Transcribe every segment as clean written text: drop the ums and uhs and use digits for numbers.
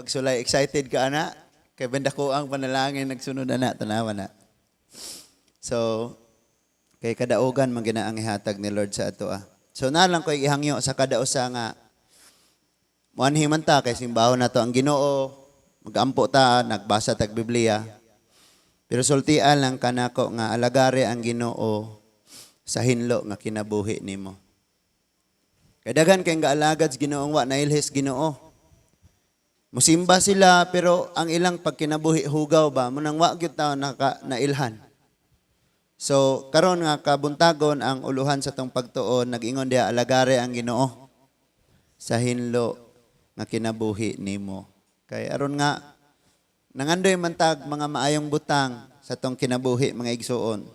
Pagsulay, excited ka ana? Kay banda ko ang panalangin nagsunod ana, tanawa na. So, kay kadaugan man gina ang ihatag ni Lord sa ato ah. So na lang ko'y ihangyo sa kada usa nga muanhi man ta kay simbahon nato ang Ginoo, magampo ta, nagbasa tag Biblia. Pero sultian lang kanako nga alagari ang Ginoo sa hinlo nga kinabuhi nimo. Kay daghan kay gaalagad sa Ginoong wa nailhis Ginoo. Musimba sila pero ang ilang pagkinabuhi hugaw ba munang wa gyud ta naka nailhan. So karon nga kabuntagon, ang uluhan sa tong pagtuon nag-ingon diha, alagare ang Ginoo sa hinlo nga kinabuhi nimo. Kay aron nga nangandoy man tag mga maayong butang sa tong kinabuhi, mga igsuon.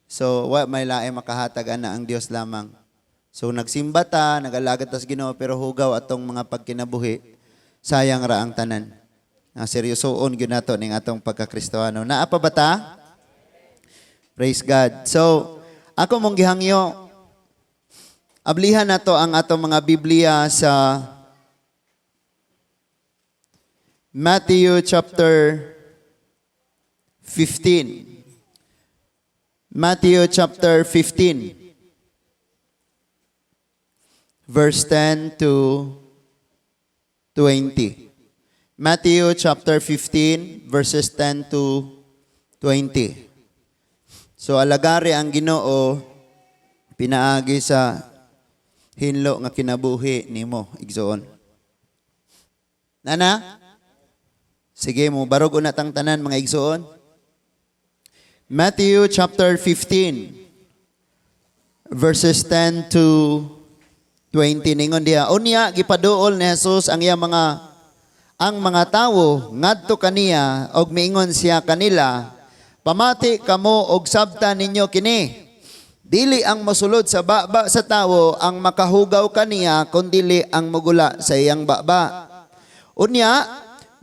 So wa may lain makahatag ana, ang Dios lamang. So nagsimba ta, nagalagad ta sa Ginoo pero hugaw atong mga pagkinabuhi, sayang ra ang tanan. Nga seryosoon gyud nato ning atong pagkakristohano. Naa pa ba ta? Praise God. So, ako mong gihangyo, ablihan nato ang atong mga Biblia sa Matthew chapter 15. Matthew chapter 15 verse 10 to 20. Matthew chapter 15 verses 10 to 20. So alagari ang Ginoo pinaagi sa hinlo nga kinabuhi nimo, igsoon. Nana? Sige mo barog una tang tanan, mga igsoon. Matthew chapter 15 verses 10 to 20, ningon diha, unya gipaduol ni Jesus ang iyang mga ang mga tawo ngadto kaniya og miingon siya kanila, "Pamati kamo og sabta ninyo kini. Dili ang mosulod sa baba sa tawo ang makahugaw kaniya, kundili ang mugula sa iyang baba." Unya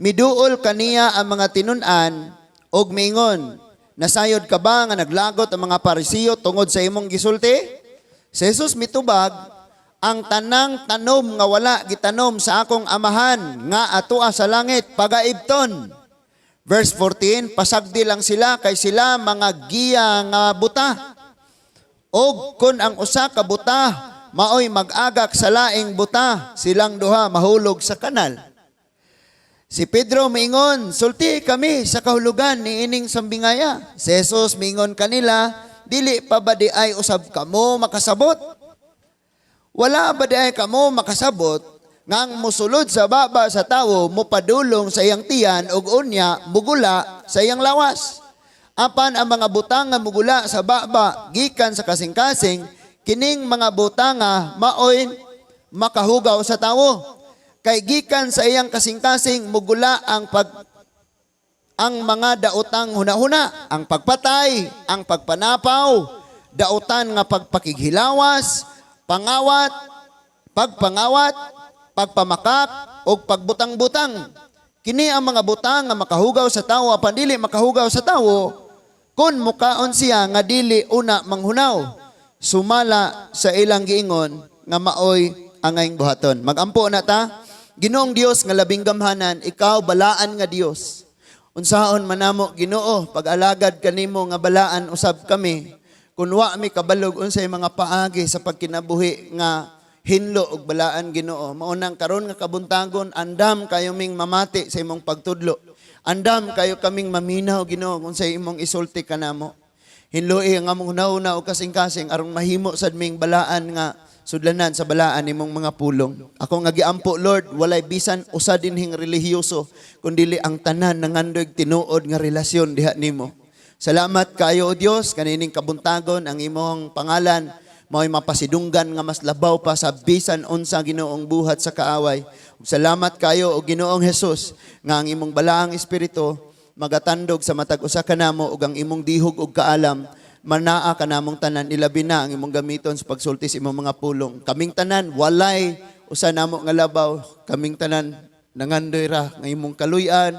miduol kaniya ang mga tinun-an og miingon, "Nasayod ka ba nga naglagot ang mga Parisiyo tungod sa imong gisulti?" Si Jesus mitubag, "Ang tanang tanom nga wala gitanom sa akong Amahan nga atoa sa langit pagaibton." Verse 14, "Pasagdi lang sila kay sila mga giya nga buta. Og kun ang usa ka buta maoy mag-agak sa laing buta, silang duha mahulog sa kanal." Si Pedro miingon, "Sulti kami sa kahulugan ni ining sambingaya." Si Jesus miingon kanila, "Dili pa ba di ay usab kamo makasabot? Wala ba di ay kamo makasabot nga ang musulod sa baba sa tawo mupadulong sa iyang tiyan ug unya mugula sa iyang lawas? Apan ang mga butang nga mugula sa baba gikan sa kasing-kasing, kining mga butanga maoy makahugaw sa tawo. Kay gikan sa iyang kasing-kasing mugula ang mga daotang hunahuna, ang pagpatay, ang pagpanapaw, dautan nga pagpakighilawas, pangawat, pagpangawat, pagpamakak, ug pagbutang-butang. Kini ang mga butang nga makahugaw sa tawo, apan dili makahugaw sa tawo kung mukaon siya nga dili una manghunaw sumala sa ilang giingon nga maoy angayng buhaton." Magampo na ta. Ginoong Dios nga labing gamhanan, ikaw balaan nga Dios. Unsaon manamo, Ginoo, pag-alagad kanimo nga balaan usab kami kun wa mi kabalog unsay mga paagi sa pagkinabuhi nga hinlo ug balaan, Ginoo? Maunang karon nga kabuntagon, andam kayo ming mamati sa imong pagtudlo. Andam kayo kaming maminaw, Ginoo, kung sa imong isulti kanamo. Hinloi ang among hunahuna ug kasing-kasing aron mahimo sad ming balaan nga sudlanan sa balaan nimong mga pulong. Ako nga giampo, Lord, walay bisan usa dinhing relihiyoso kundili ang tanan nangandoy tinuod nga relasyon diha nimo. Salamat kayo, O Dios, kanining kabuntagon ang imong pangalan mao'y mapasidunggan nga mas labaw pa sa bisan unsa, Ginoong, buhat sa kaaway. Ug salamat kayo, o Ginoong Hesus, nga ang imong balaang espiritu magatandog sa matag usa kanamo ug ang imong dihog ug kaalam manaa kanamong tanan, ilabi na ang imong gamiton sa pagsulti sa imong mga pulong. Kaming tanan walay usa namo nga labaw, kaming tanan nangandoy ra nga imong kaluy-an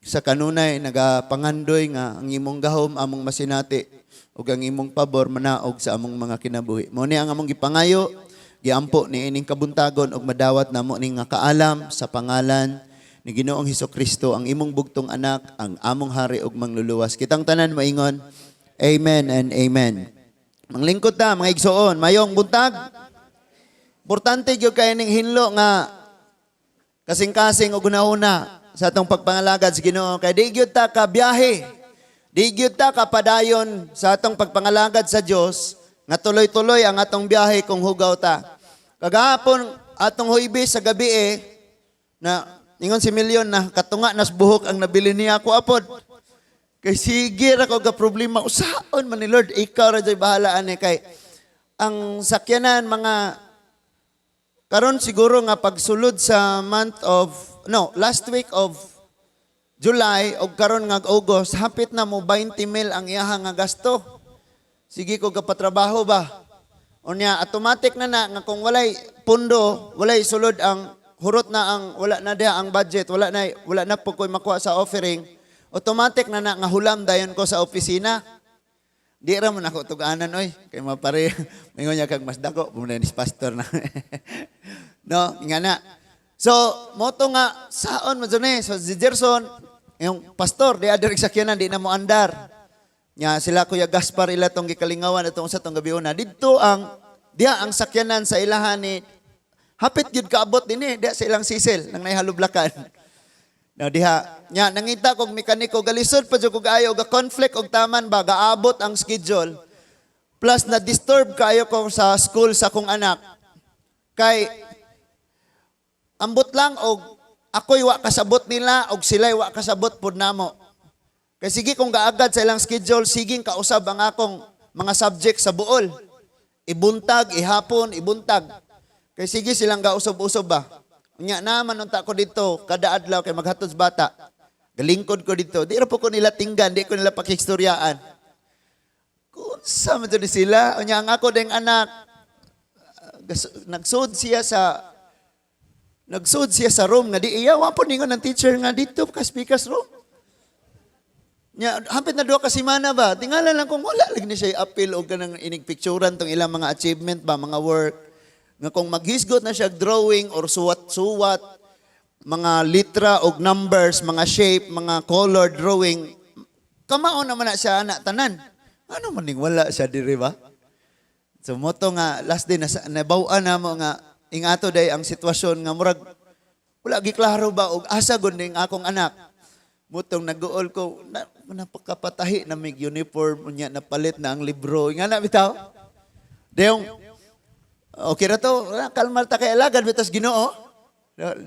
sa kanunay nagapangandoy nga ang imong gahom among masinati ug ang imong pabor manaog sa among mga kinabuhi. Mao ni ang among gipangayo, giampo ni ining kabuntagon ug madawat namo ning nga kaalam sa pangalan Ni Ginoong Hesus Kristo, ang imong bugtong anak, ang among hari ug mangluluwas. Kitang tanan moingon, "Amen and amen." Manglingkod ta, mga igsoon, mayong buntag. Importante gyud kay ning hinlo nga kasing-kasing og una sa atong pagpangalagad sa Ginoo kay di gyud ta ka biyahe. Di gyud ta kapadayon sa atong pagpangalagad sa Dios nga tuloy-tuloy ang atong biyahe kung hugaw ta. Kagahapon atong Huybes sa gabi eh, na ingon si Milyon na katunga nas buhok ang nabili niya ako apod. Kay sige ra ko ga problema, usaon man ni Lord, ikaw ra jay bahala ani, kay ang sakyanan mga karon siguro nga pagsulod sa month of, no, last week of July og karon nga August, hapit na mo 20 mil ang iyaha nga gasto. Sige ko gapatrabaho ba. Unya automatic na na nga kung walay pundo, walay sulod ang hurot na ang wala na diha ang budget, wala na po ko'y makuha sa offering. Automatic na na nga hulam dayon ko sa opisina. Di ra man ako tuganan oy kay mapare mingon niya kag mas dako muna ni pastor na. No, nga na. So, moto nga saon man jud ni. So si Gerson, yung pastor, di adiri sakyanan, di na mo andar. Nya sila Kuya Gaspar ila tong gikalingawan atong sa tong gabi una. Didto ang diha ang sakyanan sa ilahan ni hapit gyud kaabot dinhi diha sa ilang Cecil nang naihalublakan. No, diha nya nangita kog mekaniko, galisod pa jud kog ayo, ga conflict og taman ba, gaabot ang schedule. Plus na disturb kaayo ko sa school sa akong anak. Kay ambot lang og ako'y wa kasabot nila og sila'y wa kasabot pud namo. Kay sige kung gaagad sa ilang schedule, siging kausab ang akong mga subject sa buol. Ibuntag, ihapon, ibuntag. Kay sige silang gausab-usab ba. Unya naman unta ko dito kada adlaw kay maghatod sa bata. Galingkod ko dito. Di ra po ko nila tinggan, di ko nila pakistoryaan. Kunsa man jud ni sila. Unya ang ako ding anak nagsud siya sa room nga di iya, wa po ningon ng teacher nga dito ka speakers room. Nya hapit na 2 ka semana ba? Tingala lang kung wala lagi ni siya appeal og kanang inig picturean tong ilang mga achievement ba, mga work. Nga kung maghisgot na siya drawing or suwat-suwat, mga litra og numbers, mga shape, mga color drawing, kamao naman na siya ana tanan. Ano man ning wala siya diri ba? So moto nga last day nasa nabaw-an na mo nga ingato day ang sitwasyon nga murag wala giklaro ba og asa gud ning akong anak. Mutong naguol ko na, napakapatahi na mig uniform, unya napalit na ang libro. Nga na bitaw. Dayong okay ra to, wala, kalma ta kay alagad bitas Ginoo.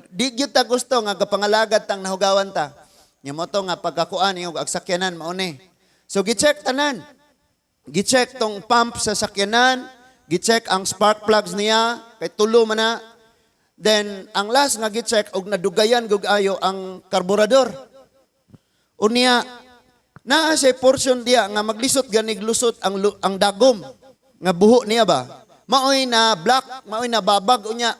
Di gyud ta gusto nga gapangalagad tang nahugawan ta. Nya mo to nga pagkakuan yung ag sakyanan mao ni. So gi-check tanan. Gi-check tong pump sa sakyanan, gi-check ang spark plugs niya, kay tulo man na. Then ang last nga gi-check og nadugayan gug ayo ang karburador. Unya naa siya portion diya nga maglisot ganig lusot ang dagom nga buho niya ba. Maoy na black, maoy na babag, unya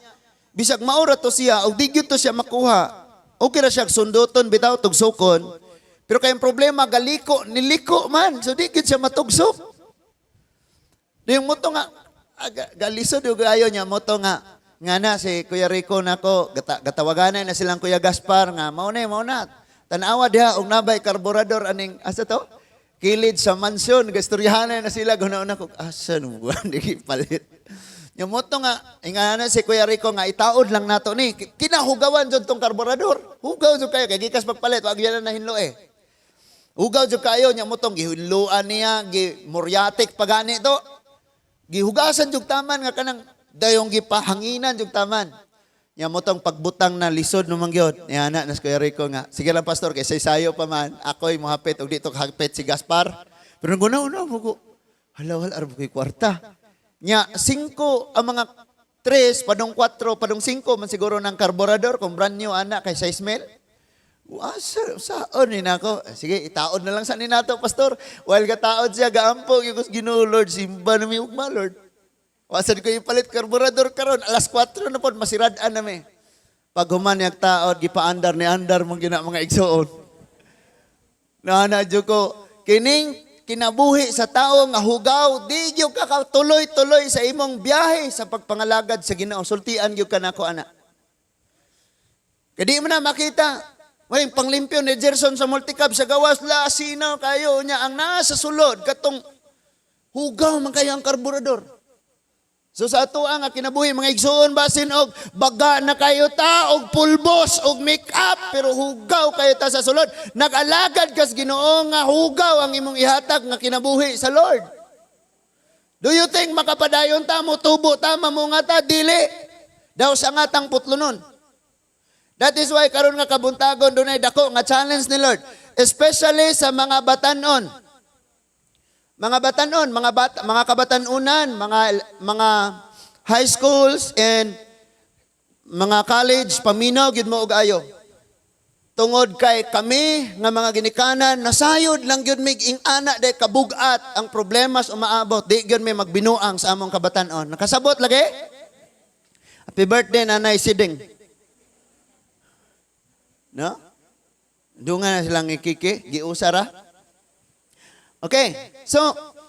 bisag mao ra to siya og di gyud to siya makuha. Okay ra siya sunduton bitaw, tugsokon. Pero kay ang problema galiko, niliko man. So di gyud siya matugsok. Di yung moto nga galisod yung ayo niya moto nga nga na si Kuya Rico nako gatawaganan na silang Kuya Gaspar nga mao na, mao na. Tan-awa diha og nabay karburador aning asa to? Kilid sa mansyon, gastoryahanan na sila guna na ko asa no di palit. Yung moto nga ingana si Kuya Rico nga itaod lang nato ni. Kinahugawan jud tong karburador. Hugaw jud kayo kay gikas pagpalit, wag yan na hinlo eh. Hugaw jud kayo nya motong gihinloan niya, gi muriatic pagani to. Gihugasan jud taman nga kanang dayong gipahanginan jud taman. Nya motong pagbutang na lisod no man gyud. Nya na nas Kuya Rico nga. Sige lang, pastor, kay sayo pa man. Ako'y mohapit og dito kahapit si Gaspar. Pero guna una mo ko. Hala, wala arbo ko'y kwarta. Nya singko ang mga tres, padong 4, padong 5 man siguro ng karburador kung brand new ana kay size mil. Asa, saan ni nako? Sige, itaod na lang sa ni nato, pastor. While gataod siya, gaampo, yung Ginoo Lord, simba na mi ugma, Lord. Wasan ko ipalit karburador karon alas 4 na pod, masirad-an na mi. Pag human niyag taod, gipaandar ni andar mong gina, mga igsoon. Nana jud ko kining kinabuhi sa tao nga hugaw, di gyud ka katuloy-tuloy sa imong biyahe sa pagpangalagad sa Ginoo. Sultian gyud ka nako ana. Kay di mo na makita. May panglimpyo ni Gerson sa multicab sa gawas, lasinaw kayo niya ang nasa sulod katong hugaw man kayo ang karburador. So sa ato ang kinabuhi, mga igsuon, basin og baga na kayo ta og pulbos og make-up, pero hugaw kayo ta sa sulod. Nag-alagad kas Ginoo nga hugaw ang imong ihatag nga kinabuhi sa Lord. Do you think makapadayon ta mo tubo ta mamunga ta? Dili. Daw sa nga tang putlonon. That is why karon nga kabuntagon, dunay dako nga challenge ni Lord, especially sa mga batanon. Mga batanon, mga bata, mga kabatanunan, mga high schools and mga college, paminaw gyud mo og ayo. Tungod kay kami nga mga ginikanan, nasayod lang gyud mig ing-ana day kabugat ang problema sa umaabot, di gyud mi magbinuang sa among kabatanon. Nakasabot lagi? Happy birthday, Nanay Siding. No? Dungan na silang ikiki, giusa ra. Okay. So,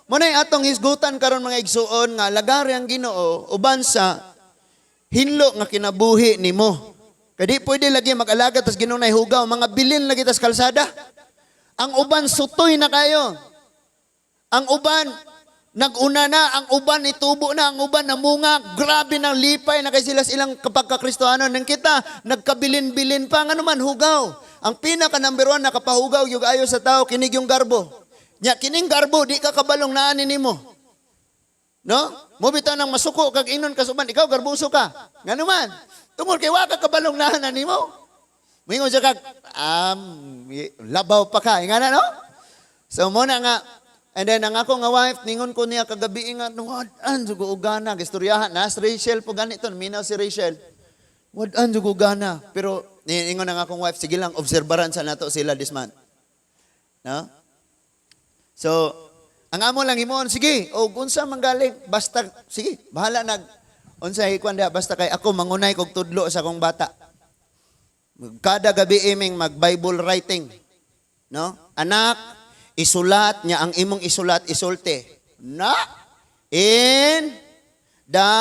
mao na'y atong hisgutan karon, mga igsuon, nga lagari ang Ginoo uban sa hinlo nga kinabuhi nimo. Kay di pwede lagi mag-alagad tas Ginoo nay hugaw, mga bilin lagi tas kalsada. Ang uban sutoy na kayo. Ang uban nag-una na, ang uban itubo na, ang uban namunga, grabe ng lipay na kay sila sa ilang kapagkakristohanon. Nang kita, nagkabilin-bilin pa, nga naman, hugaw. Ang pinaka number one nakapahugaw yung ayo sa tao, kinig yung garbo. Nya, kining garbo, di ka kabalong naani nimo. No? Mo bitaw nang masuko kag inon ka suban, ikaw garbuso ka. Nga naman, tungod kay wa ka kabalong naan nimo. Mingon siya kag, labaw pa ka. Nga na, no? So, mo na nga, and then ang ako nga wife, ningon ko niya kagabi nga, wad-an, jugo gana, gistoryahan, na, si Rachel po ganito, minaw si Rachel. Wad-an, jugo gana. Pero, ningon ang akong wife, sige lang, obserbaran sa nato sila this month. No? So, ang amo lang himuon, sige, o unsa man galing, basta, sige, bahala nag, unsa ikuan diha, basta kay ako mangunay kog tudlo sa akong bata. Kada gabi iming mag-Bible writing. No? Anak, isulat niya ang imong isulat, isulti. Na? In the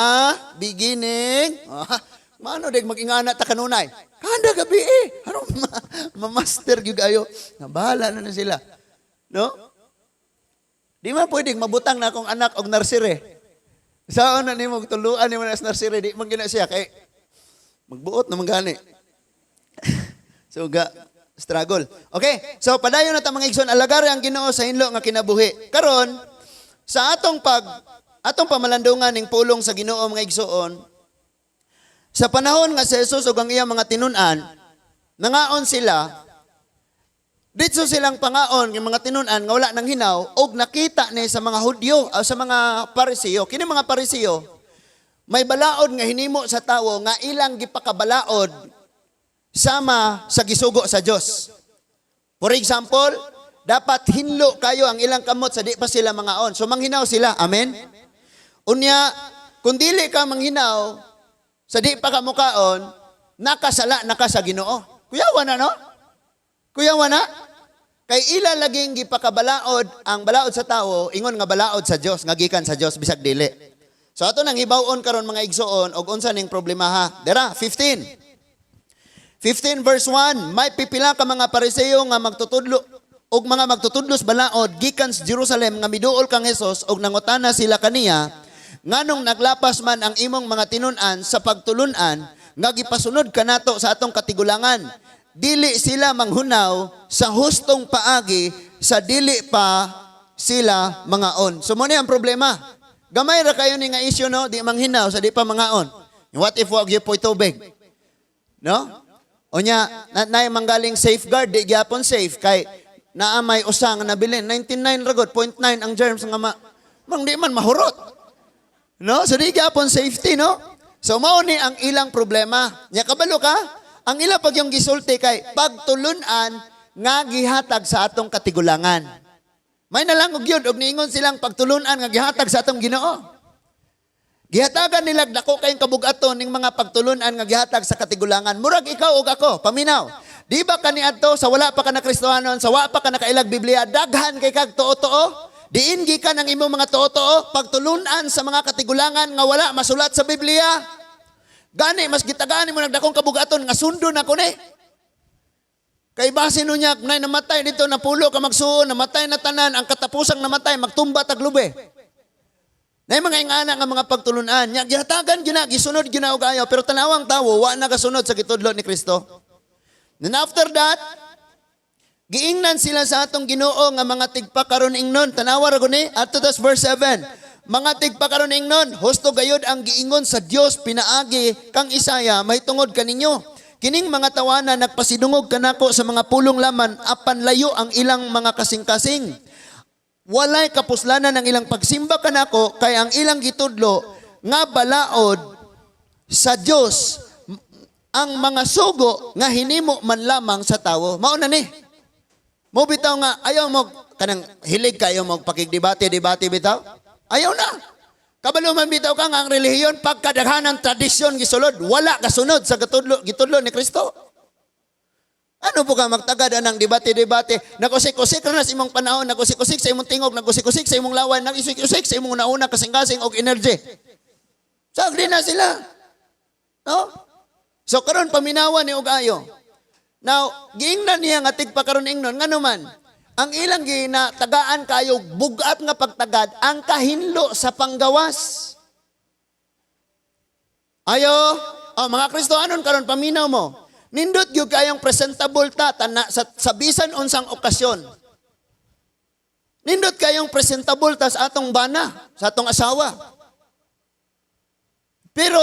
beginning. Ah, maano deg mag-ingana ta kanunay? Kada gabi eh. Ano ma-master gyud ayo. Nabahala na na sila. No? Di man pwedeng mabutang na akong anak og nursery. Saan na nimo tuluan nimo na sa nursery, di man gina siya kay magbuot na man gani. So ga struggle. Okay, so padayon na ta, mga igsoon, alagari ang Ginoo sa hinlo nga kinabuhi. Karon sa atong pag atong pamalandungan ning pulong sa Ginoo, mga igsoon, sa panahon nga si Jesus ug ang iyang mga tinun-an nangaon sila, ditso silang pangaon ng mga tinun-an nga wala nang hinaw og nakita ni sa mga Hudyo o sa mga Pariseo. Kini mga Pariseo may balaod nga hinimo sa tawo nga ilang gipakabalaod sama sa gisugo sa Dios. For example, dapat hinlo kayo ang ilang kamot sa di pa sila mangaon. So manghinaw sila. Amen? Unya, kung dili ka manghinaw sa di pa ka mukaon, nakasala na ka sa Ginoo. Kuyawa na, no? Kuyawa na? Kay ila laging gipakabalaod ang balaod sa tao, ingon nga balaod sa Dios, nga gikan sa Dios bisag dili. So ato nang hibaw-on karon, mga igsuon, og unsa ning problema ha. Dera 15. 15 verse 1, may pipila ka mga Pariseo nga magtutudlo og mga magtutudlos balaod gikan sa Jerusalem nga miduol kang Hesus og nangutana sila kaniya, "Nganong naglapas man ang imong mga tinun-an sa pagtulun-an nga gipasunod kanato sa atong katigulangan? Dili sila manghunaw sa hustong paagi sa dili pa sila mangaon." So mo ni ang problema. Gamay ra kayo ni nga issue, no, di manghinaw sa di pa mangaon. What if wa gyud po'y tubig? No? Unya, na, na manggaling safeguard, di gyapon safe kay naa may usa nga nabilin 99 ra gud 0.9 ang germs nga ma, mang di man mahurot. No? So di gyapon safety, no? So mao ni ang ilang problema. Nya kabalo ka? Ang ila pag yung gisulti kay pagtulunan nga gihatag sa atong katigulangan. May nalang og yun, og niingon silang pagtulunan nga gihatag sa atong Ginoo. Gihatagan nila dako kayong kabugaton ning mga pagtulunan nga gihatag sa katigulangan. Murag ikaw ug ako, paminaw. Di ba kaniadto sa wala pa ka na Kristohanon, sa wa pa ka nakailag Biblia, daghan kay kag tuo-tuo? Diin gikan ang imong mga tuo-tuo? Pagtulunan sa mga katigulangan nga wala masulat sa Biblia. Gani mas gitagaan mo nagdakong kabugaton nga sundon ako ni. Kay basin unya nay namatay dito na pulo ka magsuon, namatay na tanan, ang katapusang namatay magtumba tag lube. Nay mga ingana nga mga pagtulunan nya gihatagan gyud na, gisunod gyud na og ayo, pero tanawang tawo wa na kasunod sa gitudlo ni Kristo. Then after that, giingnan sila sa atong Ginoo nga mga tigpakaron ingnon. Tanawa ra guni adto tas verse 7. Mga tigpakaron ingnon, husto gayud ang giingon sa Dios pinaagi kang Isaya mahitungod kaninyo. Kining mga tawana nagpasidungog kanako sa mga pulong laman, apan layo ang ilang mga kasing-kasing. Walay kapuslanan ang ilang pagsimba kanako kay ang ilang gitudlo nga balaod sa Dios ang mga sugo nga hinimo man lamang sa tawo. Mao na ni. Mo bitaw nga ayaw mo kanang hilig kayo mo pakigdebate debate bitaw. Ayaw na. Kabalo man bitaw ka nga ang relihiyon pagkadaghanan tradisyon gisulod, wala kasunod sa gitudlo gitudlo ni Kristo. Ano po ka magtagad anang debate-debate? Nagusik-usik ra na sa imong panahon, nagusik-usik sa imong tingog, nagusik-usik sa imong lawan, nagusik-usik sa imong nauna kasing-kasing og energy. Sagdi na sila. No? So karon paminawan ni og ayo. Now, giingnan niya nga tigpakaron ingnon ngano man ang ilang ginatagaan kayo bugat nga pagtagad ang kahinlo sa panggawas. Ayo, oh, mga Kristohanon karon paminaw mo. Nindot gyud kayong presentable ta tana sa bisan unsang okasyon. Nindot kayong presentable ta sa atong bana, sa atong asawa. Pero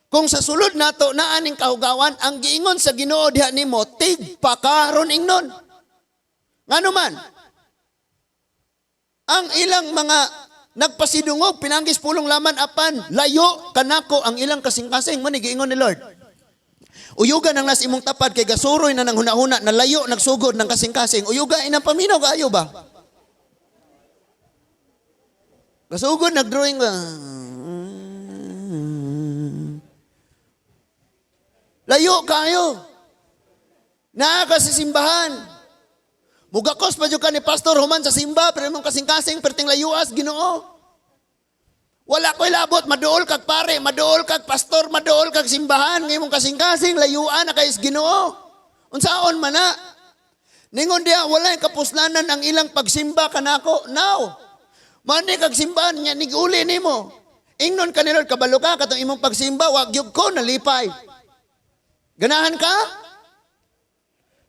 kung sa sulod nato naa ning kahugawan, ang giingon sa Ginoo diha nimo, tigpakaron ingnon. Ngano man? Ang ilang mga nagpasidungog pinanggis pulong laman apan layo kanako ang ilang kasing-kasing, mo ni giingon ni Lord. Uyuga nang nas imong tapad kay gasuroy na nang hunahuna na layo nagsugod ng kasing-kasing. Uyuga inang paminaw kaayo ba? Gasugod nagdrawing ba? Layo kayo. Naa ka sa simbahan. Mugakos pa jud ka ni pastor human sa simba pero imong kasing-kasing perting layuas Ginoo. Wala ko'y labot, maduol kag pare, maduol kag pastor, maduol kag simbahan, ng imong kasing-kasing, layuan na kay Ginoo. Unsaon man na? Ningon diha, walay kapuslanan ang ilang pagsimba kanako. Now, mani kag simbahan nya niguli nimo. Ingnon ka ni Lord, kabalo ka katong imong pagsimba, wag gyud ko nalipay. Ganahan ka?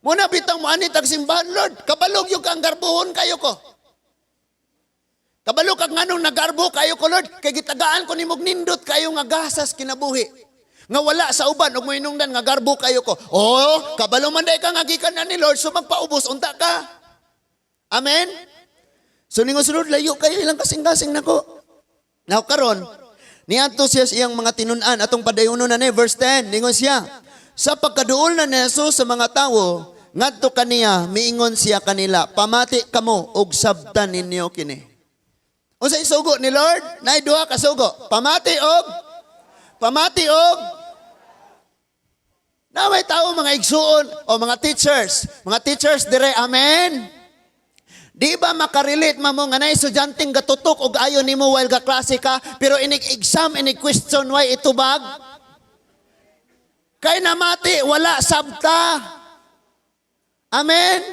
Muna bitang mo ani tag simbahan, Lord, kabalo gyud ka ang garbuhon kayo ko. Kabalo kag nganong nagarbo kayo ko, Lord, kay gitagaan ko nimog nindot kayo nga gasas kinabuhi. Nga wala sa uban ug mohinungdan nga garbo kayo ko. Oh, kabalo man day ka nga gikan na ni Lord, so magpaubos unta ka. Amen. So ningon sulod layo kayo ilang kasing-kasing nako. Now karon, niadto siya sa iyang mga tinun-an atong padayonon na ni verse 10, ningon siya, sa pagkaduol na ni Jesus sa mga tawo ngadto kaniya, miingon siya kanila, pamati kamo ug sabtan ninyo kini. Unsa isugo ni Lord? Naay duha ka sugo. Pamati og na may tao mga igsuon o mga teachers. Mga teachers dire, amen. Di ba makarelate ma mo nga naay estudyanteng gatutok og ayo nimo while ga klase ka pero inig exam, inig question, why itubag? Kay namati wala sabta. Amen.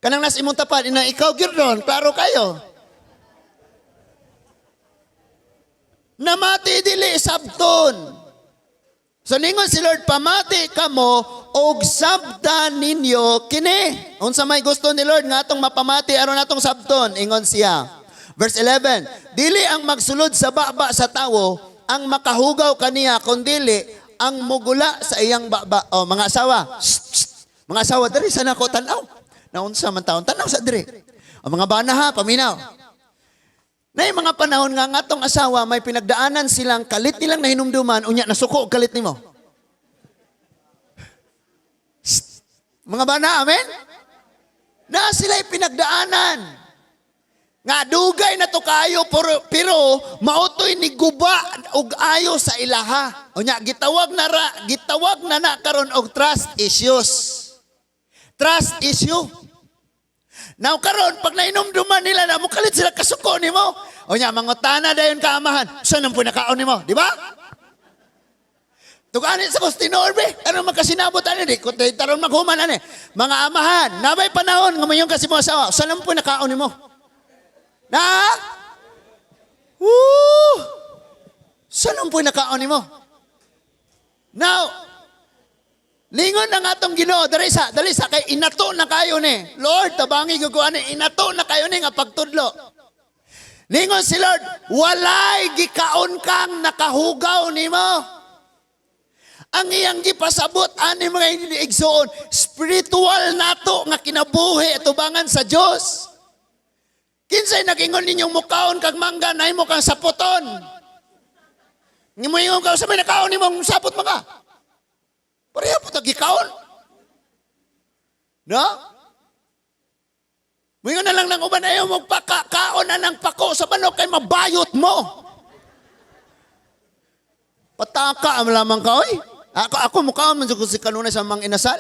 Kanang nas imong tapad ina ikaw gyud ron, klaro kayo. Namati dili sabton. So ningon si Lord, pamati kamo og sabta ninyo kini. Unsa may gusto ni Lord nga atong mapamati aron atong sabton? Ingon siya. Verse 11, dili ang magsulod sa baba sa tawo ang makahugaw kaniya kundili ang mugula sa iyang baba. O mga asawa, shh, shh. Mga asawa diri sa nako tan-aw. Naunsa man taon tan-aw sa diri. O mga bana ha, paminaw. Nay mga panahon nga ngatong asawa may pinagdaanan silang kalit nilang nahinumduman unya nasuko og kalit nimo. Shh. Mga bana, amen? Na sila'y pinagdaanan. Nga dugay na to kayo pero mautoy ni guba og ayo sa ilaha. Unya gitawag na ra, gitawag na na karon og trust issues. Trust issue. Now karon pag nainumduman nila na mukalit sila kasuko nimo. Unya mangutana dayon ka amahan. Saan ang punakaon nimo, di ba? Tugani sa kos tinuod be. Ano makasinabot ani di ko taron maghuman ani. Mga amahan, nabay panahon nga mayon kasi mo asawa. Saan po nakaon nimo? Na? Woo! Saan po nakaon nimo? Now, lingon ang atong Ginoo, dali sa kay inato na kayo ni. Lord, tabangi ko ani, inato na kayo ni nga pagtudlo. Lingon si Lord, walay gikaon kang nakahugaw nimo. Ang iyang gipasabot ani mga igsoon, spiritual nato nga kinabuhi atubangan sa Dios. Kinsay nagingon ninyong mukaon kag mangga na imo kang saputon? Nga mo ingon ka sa may nakaon nimong sapot mga. Pareha po tag gikaon. No? Moingon na lang ng uban, ayaw mo paka, kaon na ng pako sa manok kay mabayot mo. Pataka ang lamang ka, oy. Ako mukha man ko si kanunay sa Mang Inasal.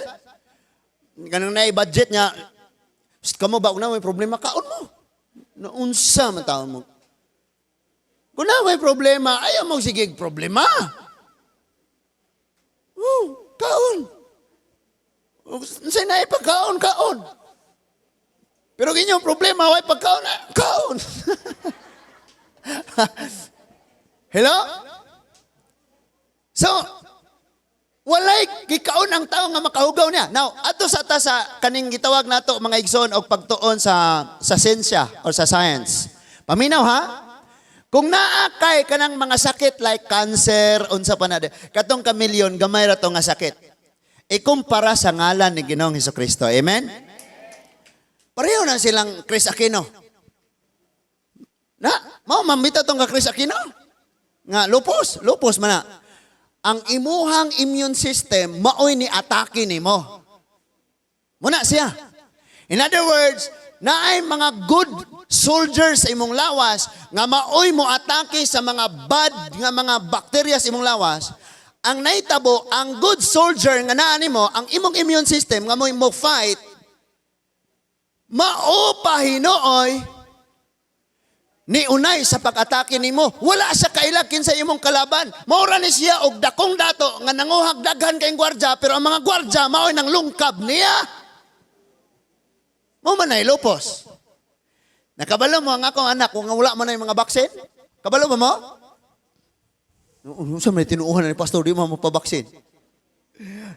Ganun na budget niya. Psst, kamo ba, na may problema, kaon mo. Naunsa man tao mo. Kung na may problema, ayaw mo sige problema. Oh, kaon. Unsay na ipagkaon, kaon. Pero inyong problema, way pagkaon, ah, kaon. Hello? So, walay gikaon ang tao nga makahugaw niya. Now, ato sa ta sa kaning gitawag nato mga igsoon og pagtuon sa siyensya or sa science. Paminaw ha? Kung naa kay kanang mga sakit like cancer, unsa pa na katong kamilyon gamay ra to nga sakit. Ikumpara sa ngalan ni Ginoong Hesukristo. Amen? Pareho na silang Kris Aquino. Na, mao mamita tong ka Kris Aquino. Nga lupus, lupus man na. Ang imuhang immune system maoy ni atake nimo. Muna siya. In other words, naay mga good soldiers sa imong lawas nga maoy mo atake sa mga bad nga mga bakterya sa imong lawas. Ang naitabo, ang good soldier nga naa nimo, ang imong immune system nga mo fight, mao pa hinuoy ni unay sa pag-atake nimo. Wala sa kaila kinsa imong kalaban. Maura ni siya og dakong dato nga nanguhag daghan kayong gwardya, pero ang mga gwardya maoy nang lungkab niya. Mao man ay lupos. Nakabalo mo ang akong anak kung wala man na yung mga vaccine? Kabalo ba mo? Unsa may tinuohan ni pastor, di mo mapabaksin?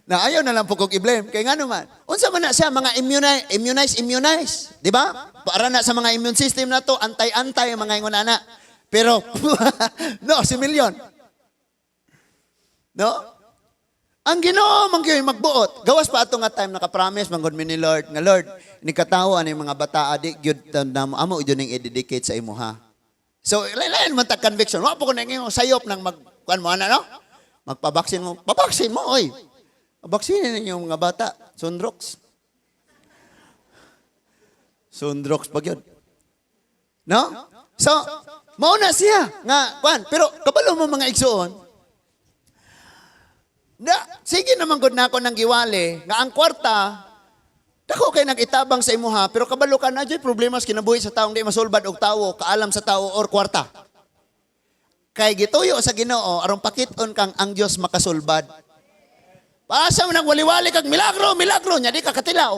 Na ayaw na lang po kong i-blame. Kay ngano man. Unsa man na siya mga immunize, immunize, immunize, di ba? Para na sa mga immune system na to, antay-antay ang mga ingon ana. Pero no, si milyon. No? Ang Ginoo man gyud magbuot. Gawas pa ato nga time naka-promise man gud mi ni Lord nga, "Lord, ni katawo ani mga bata adi gyud namo amo gyud ning i-dedicate sa imuha." So lain man tag conviction. Wa po ko nang sayop nang mag kuan mo ana no? Magpabaksin mo. Pabaksin mo oy. Baksinin ninyo mga bata. Sundrox. Sundrox pag yun. No? So, mauna siya nga kuan, pero kabalo mo mga igsuon. Na, sige naman gud nako nang giwali nga ang kwarta dako kay nag-itabang sa imuha, pero kabalo ka na dyo'y problema sa kinabuhi sa taong di masulbad og tawo, kaalam sa tawo or kwarta. Kay gituyo sa Ginoo aron pakit-on kang ang Dios makasulbad. Paasa mo nang wali-wali kag milagro, milagro nya di ka katilaw.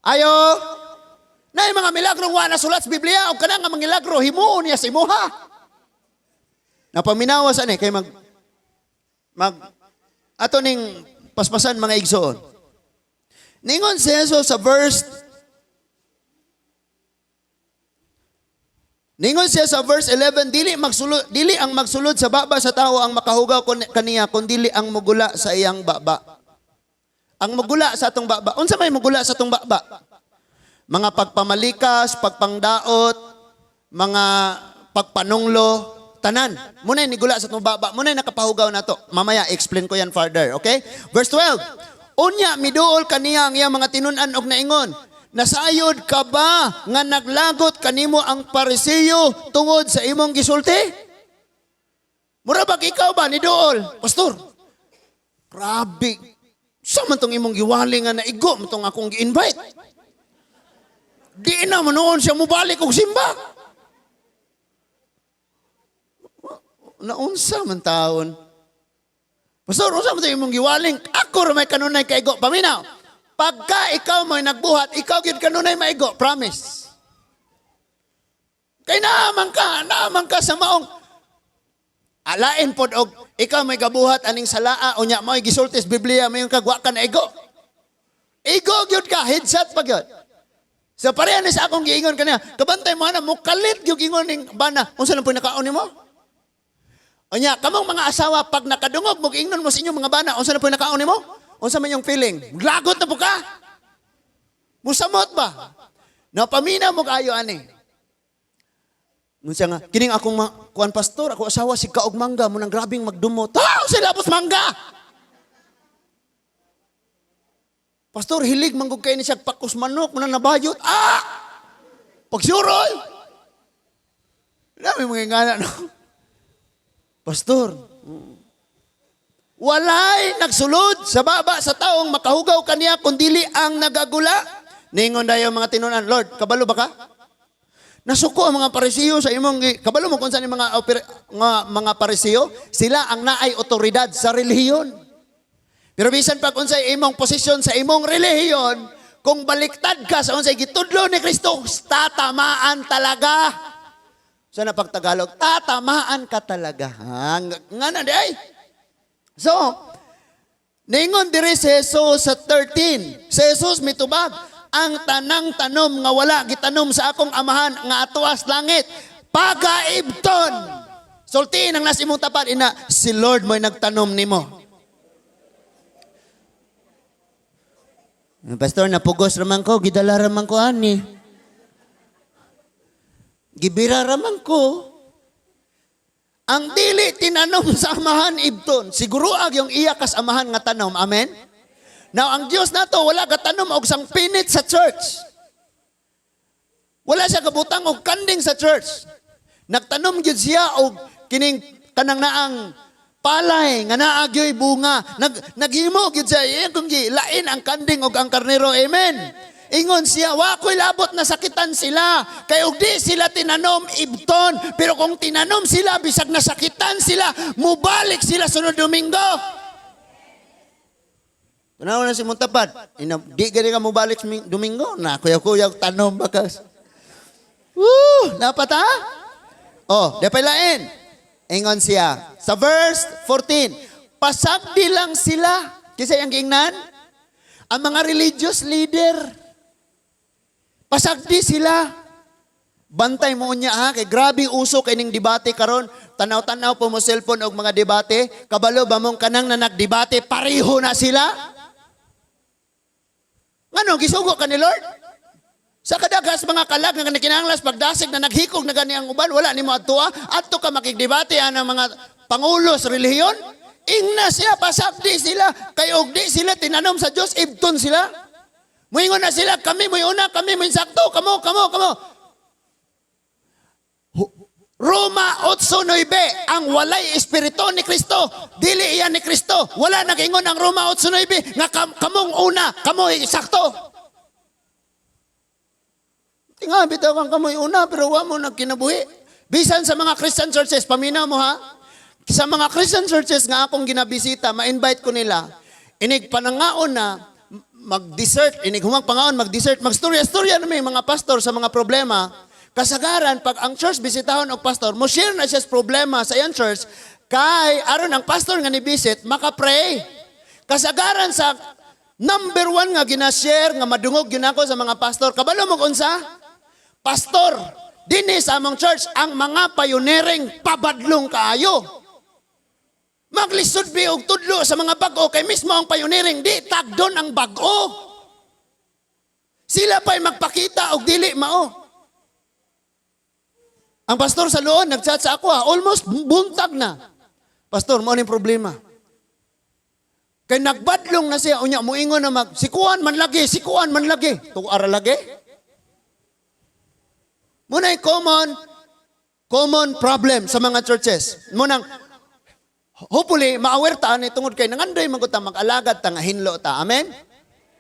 Ayo. Na mga milagro wa na sulat sa Biblia og kana nga mga milagro himuon niya sa imuha. Napaminawa sa ni kay mag mag ato ning paspasan mga igsoon. Ningon si Jesus sa verse Ningon siya sa verse 11, dili ang magsulod sa baba sa tao ang makahugaw kaniya kundili ang mugula sa iyang baba. Ang mugula sa atong baba. Unsa may mugula sa atong baba? Mga pagpamalikas, pagpangdaot, mga pagpanunglo, tanan. Muna nigula sa atong baba, muna nakapahugaw nato. Mamaya explain ko yan further, okay? Verse 12. Unya miduol kaniya ang iyang mga tinun-an og naingon, "Nasayod ka ba nga naglagot kanimo ang Parisiyo tungod sa imong gisulti?" Mura ba ikaw ba ni duol? "Pastor, grabe. Sa man tong imong giwali nga naigo mo tong akong gi-invite. Di na man noon siya mubalik og simba." Naunsa man taon. Pastor, unsa man imong giwaling? Ako ra may kanunay kaigo. Paminaw. Pagka ikaw mo'y nagbuhat, ikaw gyud kanunay maigo. Promise. Kay naaman ka sa maong alain pod og ikaw may gabuhat aning salaa, unya mo'y gisulti sa Biblia, mayon kag wa ka na igo. Igo gyud ka, headshot pa gyud. So pareha ni sa akong giingon kaniya, kabantay mo ana, mukalit gyud ingon ning bana, unsa lang po nakaon nimo? Unya, kamong mga asawa, pag nakadungog mo, ingnon mo sa inyong mga bana, unsa na po nakaon nimo? Unsa man yung feeling? Lagot na po ka? Musamot ba? Napaminaw mo kaayo ani. Unsa nga, kining akong kuan, pastor, ako asawa si kaog mangga, mo nang grabing magdumot. Tao sila labos mangga. Pastor, hilig manggug kay ni siya pakos manok, mo nang nabayot. Ah! Pagsuroy! Dami mga ingana, no? Pastor, walay nagsulod sa baba sa taong makahugaw kaniya kundili ang nagagula. Ningon dayo mga tinunan, "Lord, kabalo ba ka? Nasuko ang mga Parisiyo sa imong kabalo mo kung saan yung mga nga, mga Parisiyo, sila ang naay otoridad sa relihiyon. Pero bisan pag unsay imong posisyon sa imong relihiyon, kung baliktad ka sa unsay gitudlo ni Kristo, tatamaan talaga." Sa na pag Tagalog, tatamaan ka talaga. Ha, nga na di ay. So, ningon diri si Jesus sa 13. Si Jesus mitubag, "Ang tanang tanom nga wala gitanom sa akong Amahan nga atuas langit, pagaibton." Sultiin ang nas imong tapat, ina, si Lord mo'y nagtanom nimo. "Pastor, napugos raman ko, gidala raman ko ani. Gibira raman ko." Ang dili tinanom sa Amahan, ibton. Siguro ag yung iya kas Amahan nga tanom. Amen? Now, ang Dios nato wala gatanom og sang pinit sa church. Wala siya kabutang og kanding sa church. Nagtanom gyud siya og kining kanang naang palay nga naa gyoy bunga. Naghimo gyud siya iyang kung gi lain ang kanding og ang karnero. Amen. Ingon siya, "Wa ko'y labot na sakitan sila. Kay og di sila tinanom, ibton. Pero kung tinanom sila, bisag nasakitan sila, mubalik sila sunod Domingo." Tanaw na si Muntapad. Ina, di gani ka mubalik sa Domingo. Na, kuya-kuya, tanom bakas. Woo! Dapat ha? Oh, di pa lain. Ingon siya. Sa verse 14, pasagdi lang sila. Kinsa yung giingnan? Ang mga religious leader. Pasagdi sila. Bantay mo niya ha, kay grabe uso kay ning debate karon. Tanaw-tanaw po mo cellphone og mga debate. Kabalo ba mong kanang na nagdebate, pareho na sila? Ngano, gisugo ka ni Lord? Sa kadagas mga kalag nga kinahanglan pagdasig na naghikog na gani ang uban, wala nimo adtoa, adto ka makigdebate ang mga pangulo sa relihiyon. Ingna siya, pasagdi sila, kay og di sila tinanom sa Dios, ibton sila. Muingon na sila, "Kami mo'y una, kami mo'y sakto, kamo, kamo, kamo." Roma 8:9, ang walay espiritu ni Kristo, dili iyan ni Kristo. Wala nag-ingon ang Roma 8:9 nga kamong una, kamoy sakto. Tinga, bitaw kang kamoy una, pero wa mo nagkinabuhi. Bisan sa mga Christian churches, paminaw mo ha, sa mga Christian churches nga akong ginabisita, ma-invite ko nila, inig panangaon na, mag-dessert, inig humang pangaon, mag-dessert, magstorya-storya na may mga pastor sa mga problema. Kasagaran, pag ang church bisitahon og pastor, mo share na siya sa problema sa iyang church, kay aron ang pastor nga ni-visit, maka-pray. Kasagaran sa number one nga gina-share, nga madungog yun ako sa mga pastor, kabalo mo unsa? "Pastor, dinhi sa among church, ang mga pioneering pabadlong kaayo. Maglisod bi og tudlo sa mga bag-o kay mismo ang pioneering di tagdon ang bag-o. Sila pa'y magpakita og dili mao." Ang pastor sa Loon, nagchat sa ako ha, almost buntag na. "Pastor, mao ning problema. Kay nagbadlong na siya, unya muingon na mag, sikuan man lagi, sikuan man lagi. Tuara lagi." Muna common problem sa mga churches. Munang, hopefully, ma-aware ta ni tungod kay nangandoy man ta mag-alagad ta nga hinlo ta. Amen?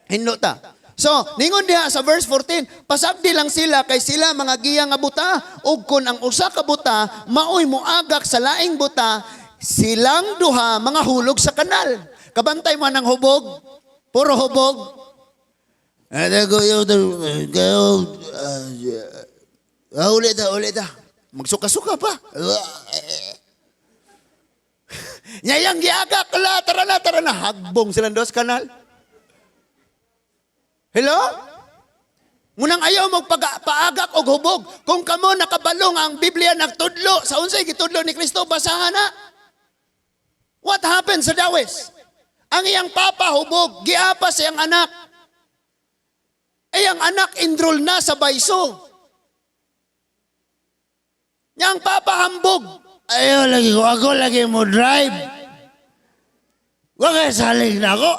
Hinlo ta. So, ningon diha sa verse 14, pasagdi lang sila kay sila mga giya nga buta, ug kun ang usa ka buta maoy moagak sa laing buta, Silang duha mga hulog sa kanal. Kabantay mo ng hubog, puro hubog. Ulit ta, ulit ta. Magsuka-suka pa. Nyayang giagak, la, tara na, tara na. Hagbong silang dos kanal. Hello? Munang ayaw mo paagak og hubog. Kung kamo nakabalong ang Biblia nagtudlo, sa unsay gitudlo ni Kristo, basahan na. What happened sa dawis? Ang iyang papa hubog, giapas iyang anak. Ay ang anak enroll na sa bayso. Yang papa hambog. Ayaw lagi ko. Ako lagi mo drive. Wa kay salig na ako.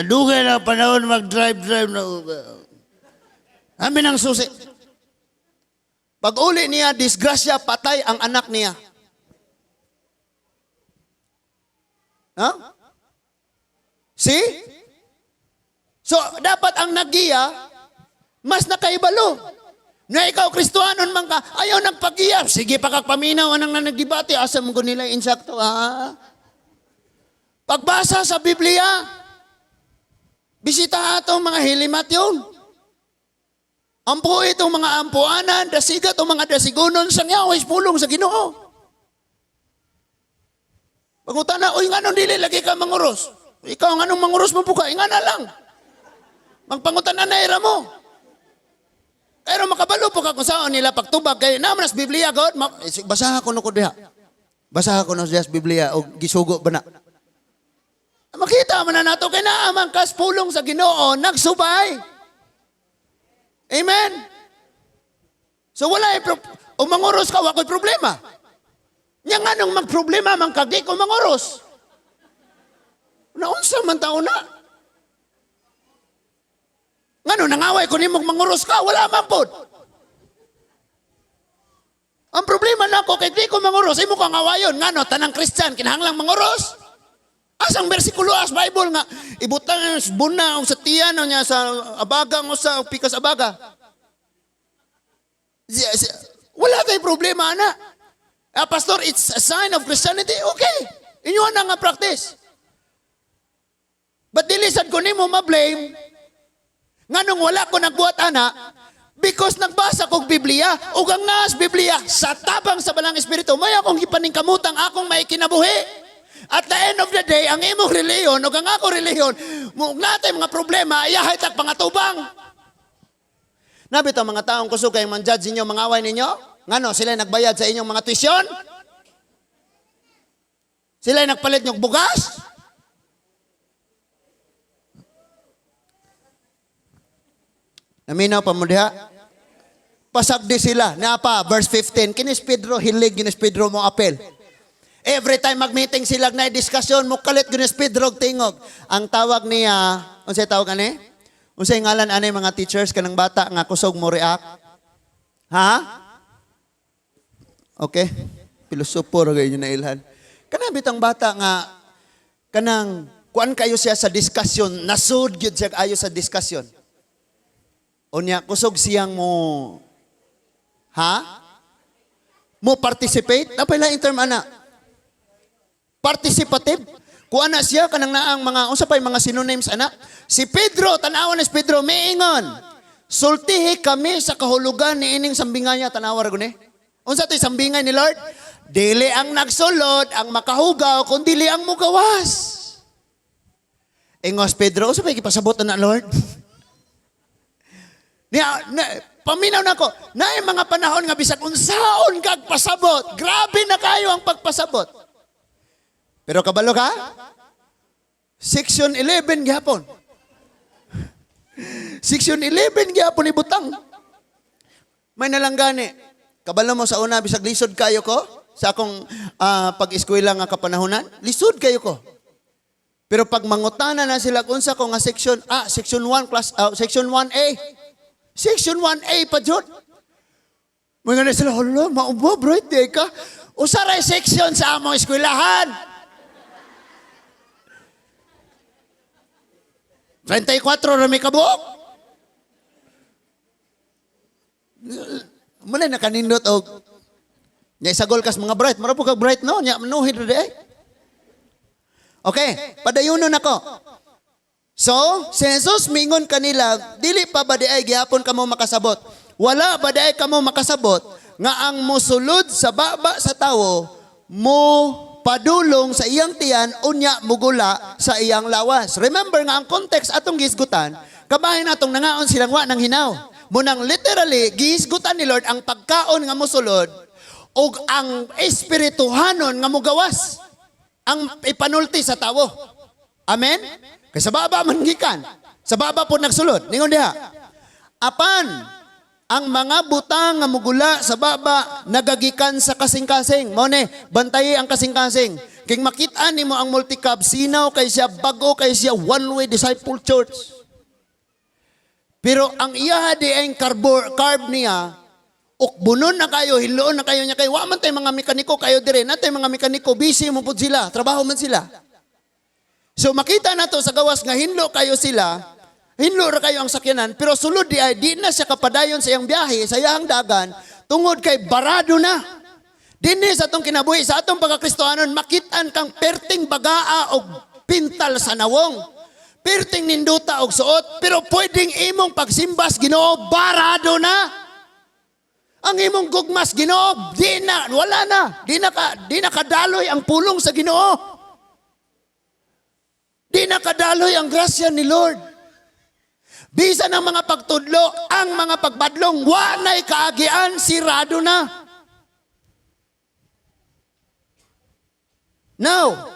Dugay na panahon mag-drive-drive na. Amin ang susi. Pag uli niya, disgrasya, patay ang anak niya. Ha? See? So, dapat ang nagiya, mas nakaibalo. Na ikaw, Kristohanon man ka, ayaw nagpagiya. Sige, pakagpaminaw, anang na nagdebate, asa mo ko nila insakto. Ah. Pagbasa sa Biblia, bisita atong mga hilimat yun. Ampo itong mga ampuanan, dasiga itong mga dasigunon, sa ngawis pulong sa Ginoo. Pagutana, uy, nga nung dili lagi ka manguros. Ikaw, nga nung manguros mo po ka, nga na lang. Magpangutan na naira mo. Pero makabalo po ka kung saan nila pagtubag. Kaya naman sa Biblia, God, basaha ko no ko diha. Basaha ko no diha sa Biblia o gisugo ba na. Makita man na nato kay naaman kas pulong sa Ginoo nagsubay. Amen. So wala o manguros ka wa ko'y problema. Nya nganong magproblema man kag di ko manguros. Naunsa man tao na? Ngano nangaway ko nimong manguros ka, wala man pod. Ang problema nako kay di ko manguros, imo kang awayon ngano tanang Christian kinahanglang manguros. Asang bersikulo as Bible nga ibutang sa buna o sa tiyan o niya sa abaga o sa pikas abaga. Wala kay problema ana. Ah, pastor, it's a sign of Christianity. Okay. Inyo na nga practice. But dili sad ko nimo ma-blame nganong wala ko nagbuhat ana because nagbasa kog Biblia ug ang naas Biblia sa tabang sa Balang Espiritu may akong gipaningkamutang akong may kinabuhi. At the end of the day, ang imong relihiyon ug ang akong relihiyon, mo natay mga problema, iyahay tag pangatubang. Nabit ang mga taong kusog kay man-judge ninyo, mga away ninyo? Ngano, sila nagbayad sa inyong mga tuition? Sila nagpalit nyong bugas? Naminaw pa mo diha? Pasagdi sila. Napa, verse 15. Kinis Pedro, hilig, kinis Pedro mo apel. Every time mag-meeting sila na discussion, mukalit kinis Pedro tingog. Ang tawag niya, unsay tawag ani? Unsay ngalan ani mga teachers kanang bata nga kusog mo react? Ha? Okay. Pilosopo ra gyud na ilhan. Kanang bitang bata nga kanang kuan kayo siya sa discussion, nasud gyud siya ayo sa discussion. Unya kusog siyang mo ha? Mo participate? Napay laing term ana. Participative. Kuan na siya kanang naang mga unsa pay mga synonyms ana. Si Pedro, tan-awan ni si Pedro miingon. Sultihi kami sa kahulugan ni ining sambingaya, tan-awa ra guni. Unsa to'y sambingay ni Lord? Dili ang nagsulod, ang makahugaw, kun dili ang mugawas. Ingos Pedro, unsa pay gipasabot na Lord? Niya, na, paminaw nako, naay mga panahon nga bisag unsaon kag pasabot. Grabe na kayo ang pagpasabot. Pero kabalo ka? Section 11 gihapon. Section 11 gihapon ibutang. May nalanggani. Kabalo mo sa una bisag lisod kayo ko sa akong pag-eskwela nga kapanahonan, lisod kayo ko. Pero pag mangutana na sila kung sa ko nga section, section 1 class, section 1A. Section 1A pa jud. Mga na sila, hala, maubo, bro, di ka. Usa ra section sa among eskwelahan. 34 ra may kabuok. Muna nakanindot og Nya isagol kas mga bright, mura po kag bright no, nya manuhid ra di ay. Okay, padayunon nako. So, si Jesus mingon kanila, dili pa ba di ay gihapon kamo makasabot? Wala ba di ay kamo makasabot nga ang mosulod sa baba sa tawo mo padulong sa iyang tiyan unya mugula sa iyang lawas? Remember nga ang context atong gihisgutan, kabahin atong nangaon silang wa nang hinaw. Munang literally gihisgutan ni Lord ang pagkaon nga mosulod ug ang espirituhanon nga mugawas ang ipanulti sa tawo. Amen? Kay sa baba man gikan. Sa baba po nagsulod. Ningon diha. Apan ang mga butang nga mugula sa baba nagagikan sa kasing-kasing. Mao ni, bantayi ang kasing-kasing. King makita nimo ang multicab, sinaw kay siya, bago kay siya, one-way disciple church. Pero ang iya di ang carb niya, ukbunon na kayo, hiloon na kayo niya kayo. Wa man tay mga mekaniko kayo dire, natay mga mekaniko, busy mo pud sila, trabaho man sila. So makita na to sa gawas nga hinlo kayo sila, hinlo ra kayo ang sakyanan, pero sulod di ay di na siya kapadayon sa iyang biyahe, sa iyang dagan, tungod kay barado na. Dinhi sa atong kinabuhi, sa atong pagkakristohanon, makitaan kang perting bagaa og pintal sa nawong. Perting ninduta og suot, pero pwedeng imong pagsimbas Ginoo, barado na. Ang imong gugmas Ginoo, di na, wala na. Di na kadaloy ang pulong sa Ginoo. Di na kadaloy ang grasya ni Lord. Bisan ang mga pagtudlo, ang mga pagbadlong, wa na'y kaagian, sirado na. Now,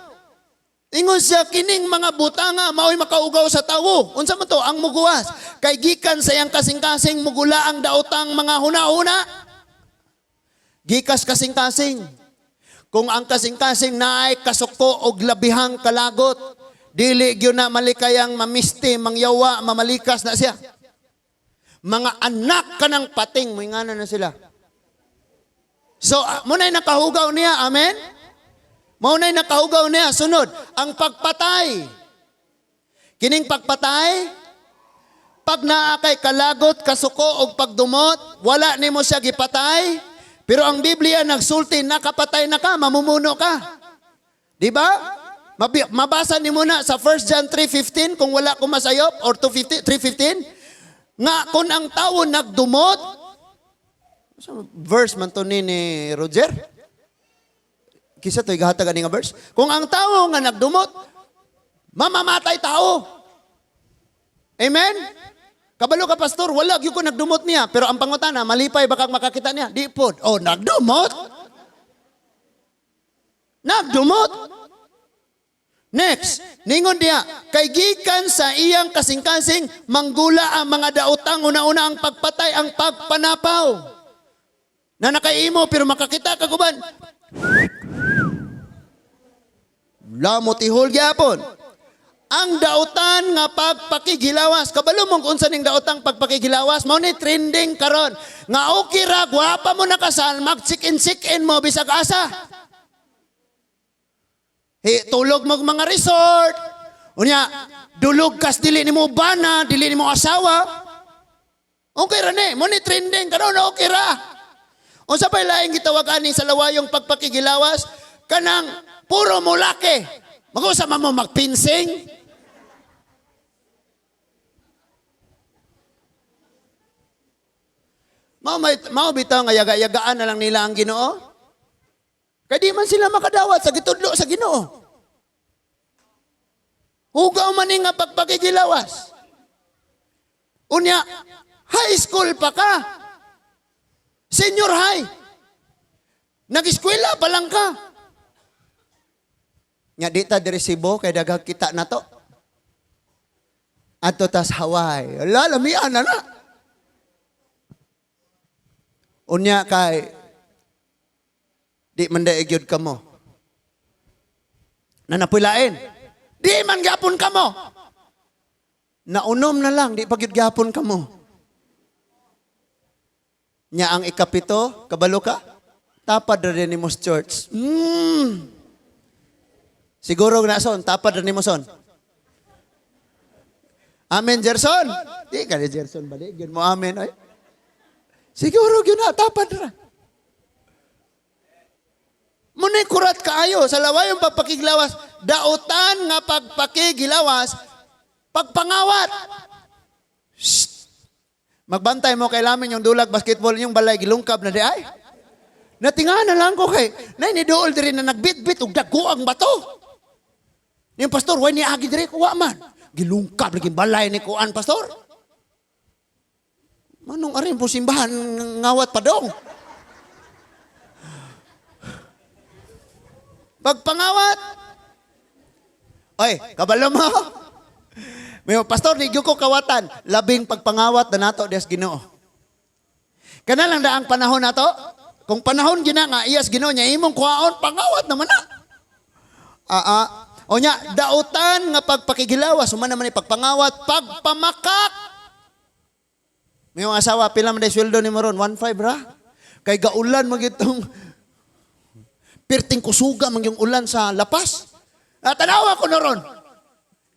ingon siya, kining mga butanga, mao'y makaugaw sa tawo. Unsa man to? Ang muguwas. Kay gikan sa iyang kasing-kasing, mugula ang daotang mga huna-huna. Gikas kasing-kasing. Kung ang kasing-kasing naay kasuko og labihang kalagot, dili gyud na malikayang mamisti, mangyawa, mamalikas na siya. Mga anak ka ng pating, moingana na sila. So, muna'y nakahugaw niya, amen? Maunay nakahugaw niya. Sunod, ang pagpatay. Kining pagpatay, pag naa kay kalagot, kasuko og pagdumot, wala nimo siya gipatay. Pero ang Biblia nagsulti, nakapatay na ka, mamumuno ka. Di ba? Mabasa nimo na sa 1 John 3:15 kung wala ko masayop, or 2:15, 3:15, nga kung ang tawo nagdumot, verse man to ni Roger? Kisa to'y gahatag ani nga verse? Kung ang tawo nga nagdumot, mamamatay tao. Amen? Kabalo ka, pastor, wala gyud ko nagdumot niya. Pero ang pangutana, malipay ba kag makakita niya? Di pod. Oh, nagdumot? Nagdumot? Next, ningon diha, kay gikan sa iyang kasing-kasing, manggula ang mga daotang, una-una ang pagpatay, ang pagpanapaw. Na nakaimo, pero makakita ka guban. Lamot ihol gyapon. Ang daotan nga pagpakigilawas. Kabalo mong unsa ning daotang pagpakigilawas, mao ni trending karon. Nga okay ra, gwapa mo nakasal, mag-chicken-chicken mo bisag asa. He, tulog mo mga resort. Unya, dulog kas dili nimo bana, dili nimo asawa. Okay ra ni, mo ni trending karon, okay ra. Unsa pay laing gitawag ani sa lawayong pagpakigilawas? Kanang puro mo laki. Mag-usa man mo magpinsing. Mao bitaw nga yaga-yagaan na lang nila ang Ginoo. Kay di man sila makadawat sa gitudlo sa Ginoo. Hugaw man ni nga pagpakigilawas. Unya, high school pa ka. Senior high. Nag-eskwela pa lang ka. Nga di ta diri Cebu, kay daghang kita na to. Adto tas Hawaii. Ala, lamian na na. Unya kay di man daig gyud kamo. Nanapuy lain. Di man gyapon kamo. Naunom na lang, di pa gyud gyapon kamo. Nya ang ikapito, kabalo ka? Tapad ra din nimo sa church. Siguro na son, tapad ra nimo son. Amen, Gerson. Di ka ni Gerson ba di? Gyud mo amen ay. Siguro gyud na tapad ra. Muna'y kurat kaayo sa lawayong pagpakiglawas, dautan nga pagpakigilawas, pagpangawat. Shh. Magbantay mo kay lamin yung dulag basketball yung balay gilungkab na di ay. Natinga na lang ko kay nay ni duol diri na nagbitbit og dagko ang bato. Yung pastor, way ni agi diri kuwa man. Gilungkab lagi balay ni kuan, pastor. Manong arin po simbahan ngawat pa dong. Pagpangawat. Oy, kabalo mo. May pastor, di gyud ko kawatan. Labing pagpangawat na nato dias Ginoo. Kana lang daang panahon nato. Kung panahon gina nga iyas Ginoo niya imong kuhaon, pangawat naman na. Ah. O nya, dautan nga pagpakigilawas, human naman ni pagpangawat, pagpamakak. May mga asawa, pila man day sweldo ni mo ron? 1.5 ra. Kay gaulan man gitong pirting kusuga man yung ulan sa lapas. Ah, tanawa ko na ron.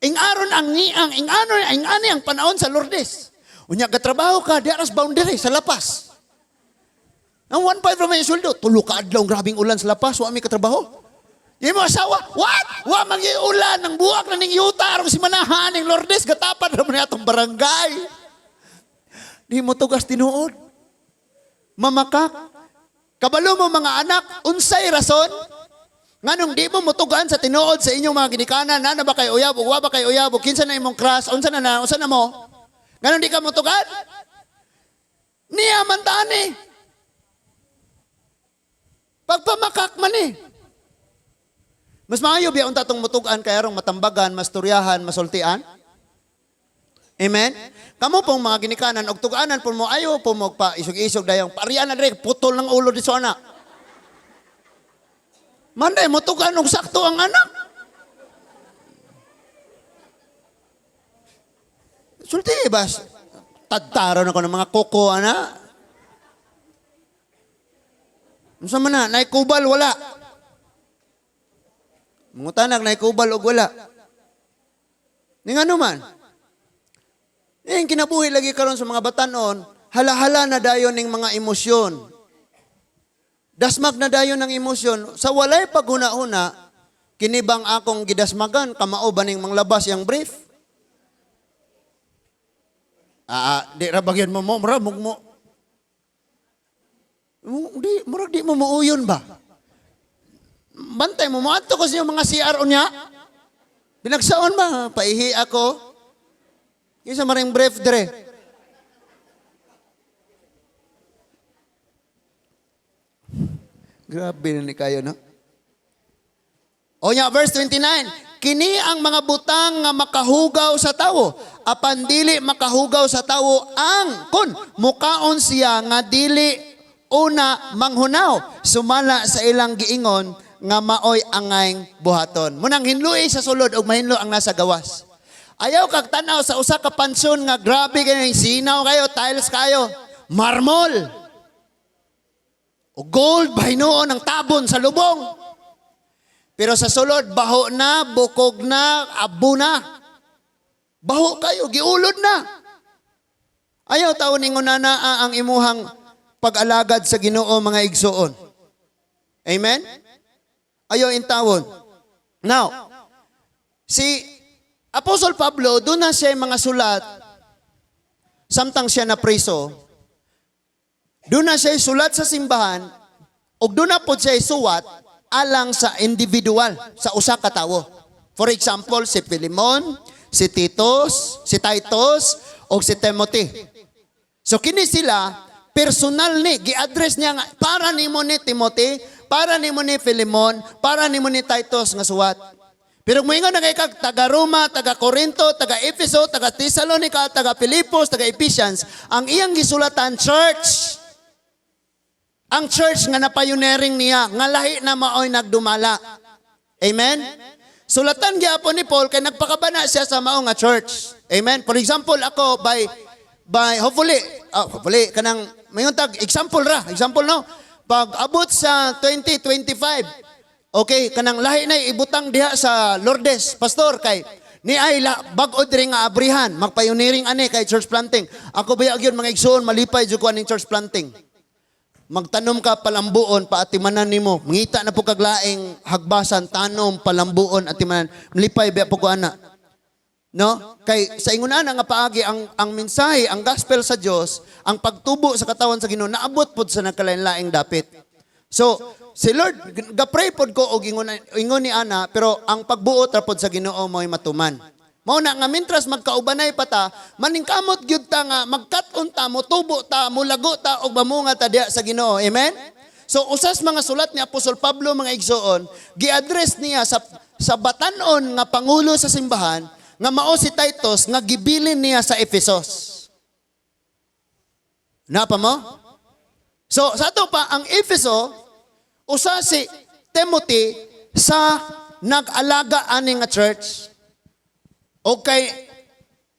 Ing-aron ang ngiang, ing-aron, ing-ani ang panahon sa Lourdes. Unya gatrabaho ka, di aras boundary sa lapas. Ang 1.5 ra may sweldo, tulo ka adlaw grabing ulan sa lapas, wa mi katrabaho. Yung mga asawa, what? Wa man ulan, ang buwak na ning yuta, aron si manahan ning Lourdes, gatapan ra man atong barangay. Di mo tugas tinuod. Mamakak. Kabalo mo mga anak, unsay rason? Nganong di mo mutugan sa tinuod sa inyong mga ginikanan, nana ba kay uyab, ug wa ba kay uyab, ug kinsa na imong crush, unsa na na, unsa na mo? Nganong di ka mutugan? Niya man tani. Pagpamakak man eh. Mas maayo biya unta tong mutugan kay arong matambagan, masturyahan, masultian. Amen? Kamo pong mga ginikanan og tuganan po mo ayo po mo pa isog-isog dayong parian na dire putol ng ulo di ana. Manday mo tugan og sakto ang anak. Sulti bas. Tadtaron ako ng mga koko ana. Unsa man na, naikubal wala. Mangutanak naikubal og wala. Ning ano man? Eh, kinabuhi lagi karon sa mga batanon, hala-hala na dayon ning mga emosyon. Dasmag na dayon ng emosyon. Sa walay paghuna-huna, kini bang akong gidasmagan, kamao ba ning manglabas yang brief? Ah, di ra bagyan mo mo, mura mo mo. Di, murag di mo muuyon ba? Bantay mo, moadto ko sa inyong mga CR niya. Binagsaon ba? Paihi ako. Kinsa maring brief dire? Grabe na ni kayo, no? O nya, verse 29, kini ang mga butang nga makahugaw sa tawo, apan dili makahugaw sa tawo ang kun mukaon siya nga dili una manghunaw, sumala sa ilang giingon nga maoy angayng buhaton. Munang hinlui sa sulod ug mahinlo ang nasa gawas. Ayaw kag tan-aw sa usa ka pansyon nga grabe kayo, sinaw kayo, tiles kayo, marmol. O gold ba hinuon ang tabon sa lubong. Pero sa sulod, baho na, bukog na, abo na. Baho kayo, giulod na. Ayaw taon ningon na naa ang imuhang pag-alagad sa Ginoo mga igsuon. Amen? Ayaw intawon. Now, si Apostle Pablo, doon na siya mga sulat, samtang siya na preso, doon na siya sulat sa simbahan, o doon na po siya suwat, alang sa individual, sa usa ka tawo. For example, si Philemon, si Titus, si Titus, o si Timothy. So kini sila, personal ni, gi-address niya nga, para nimo ni Timothy, para nimo ni Philemon, para nimo ni Titus nga suwat. Pero kung moingon na kay kag taga Roma, taga Corinto, taga Efeso, taga Thessalonica, taga Filipos, taga Ephesians, ang iyang gisulatan church. Ang church nga na-pioneering niya, nga lahi na maoy nagdumala. Amen? Sulatan gyapon ni Paul kay nagpakabana siya sa mao nga church. Amen? For example, ako by hopefully, hopefully kanang mayon tag example ra, example no. Pag abot sa 2025, okay, kanang lahi na ibutang diha sa Lourdes, pastor kay ni ay bag-o diri nga abrihan, magpioneering ani kay church planting. Ako ba gyud mga igsoon malipay jud ko aning church planting. Magtanom ka palambuon, paatimanan nimo. Mangita na po kag laing hagbasan, tanom, palambuon, atimanan. Malipay biya po ko ana. No? Kay sa ingon ana nga paagi ang mensahe, ang gospel sa Dios, ang pagtubo sa katawan sa Ginoo naabot pod sa nagkalain-laing dapit. So, si Lord ga-pray pod ko og ingon ingon ni ana, pero ang pagbuot ra pod sa Ginoo mo'y matuman. Mao na nga mintras magkaubanay pa ta, maningkamot gyud ta nga magkat-on ta, motubo ta, mulago ta og mamunga ta diha sa Ginoo. Amen? So usas mga sulat ni Apostol Pablo, mga igsoon, gi-address niya sa batan-on nga pangulo sa simbahan nga mao si Titus nga gibilin niya sa Ephesus. Napa mo? So sa ato pa ang Efeso, usa si Timothy sa nag-alaga ani nga church. Okay,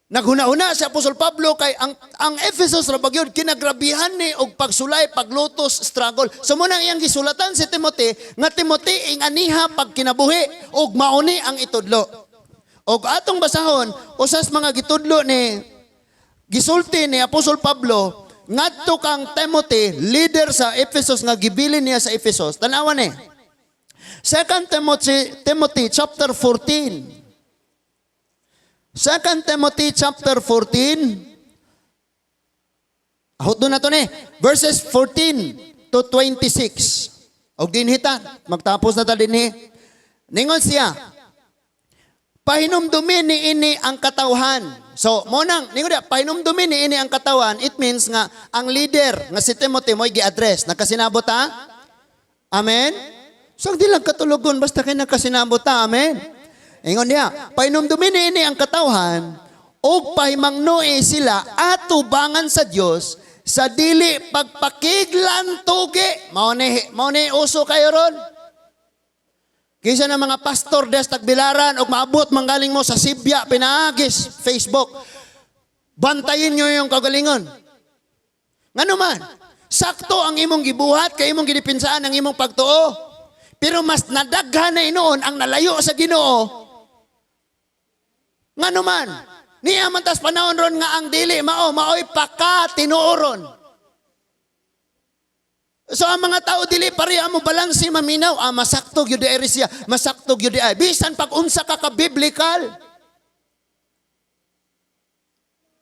naghuna-huna si Apostol Pablo kay ang Ephesus ra bagyod kinagrabihan ni og pagsulay, paglutos, struggle. So mo nang iyang gisulatan si Timothy nga Timothy ing-aniha pagkinabuhi og mauni ang itudlo. Og atong basahon usas mga gitudlo ni gisulti ni Apostol Pablo ngadto kang Timothy, leader sa Ephesus nga gibilin niya sa Ephesus. Tanawan ni. 2 Timothy chapter 14. 2 Timothy chapter 14. Ahot na to ni. Verses 14 to 26. Og dinhi ta, magtapos na ta dinhi. Ningon siya, "Pahinumdumi ni ini ang katawhan." So, mo nang, ningon diya, "Pahinumdumi ni ini ang katawan," it means nga, ang leader nga si Timothy mo'y gi-address. Nakasinabot ta? Amen? So, di lang katulogon, basta kay nakasinabot ta. Amen? Ingon niya, "Pahinumdumi ni ini ang katawhan, og pahimangnoi sila atubangan sa Dios sa dili pagpakiglantugi." Mao ni uso kayo ron. Kaysa na mga pastor des tagbilaran og maabot manggaling mo sa Sibya pinaagis Facebook. "Bantayin nyo yung kagalingon." Ngano man, sakto ang imong gibuhat kay imong gidepensahan ang imong pagtuo. Pero mas nadaghan na inoon ang nalayo sa Ginoo. Ngano man, niya man tas panahon ron nga ang dili mao maoy paka tinuoron. So ang mga tao dili pareha mo balanse maminaw, ah, masakto gyud di siya, masakto gyud ay. Bisan pag unsa ka ka biblical.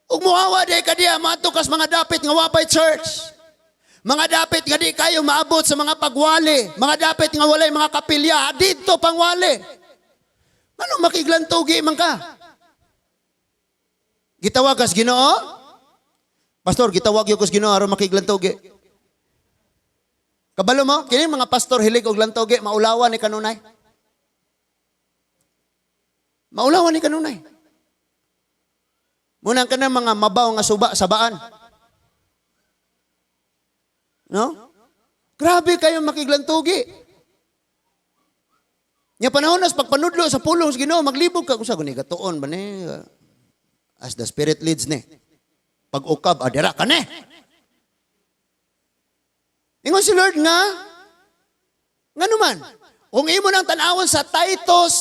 Ug muhawa di ka diya maadto kas mga dapit nga wapay church. Mga dapit nga di kayo maabot sa mga pagwali, mga dapit nga walay mga kapilya, didto pangwali. Ano makiglantugi man ka? Gitawag kas Ginoo? Pastor, gitawag gyud kas Ginoo aron makiglantugi. Kabalo mo, kini mga pastor hilig og lantugi, maulawan ni kanunay. Maulawan ni kanunay. Munang ka na mga mabaw nga suba, sabaan. No? Grabe kayo makiglantugi. Nya panahon nas pagpanudlo sa pulong sa Ginoo, maglibog ka kung sa gani gatuon ba ni? As the Spirit leads ni. Pag ukab, adira ka ni. Ingon si Lord nga, ngano man, kung imo nang tan-awon sa Titus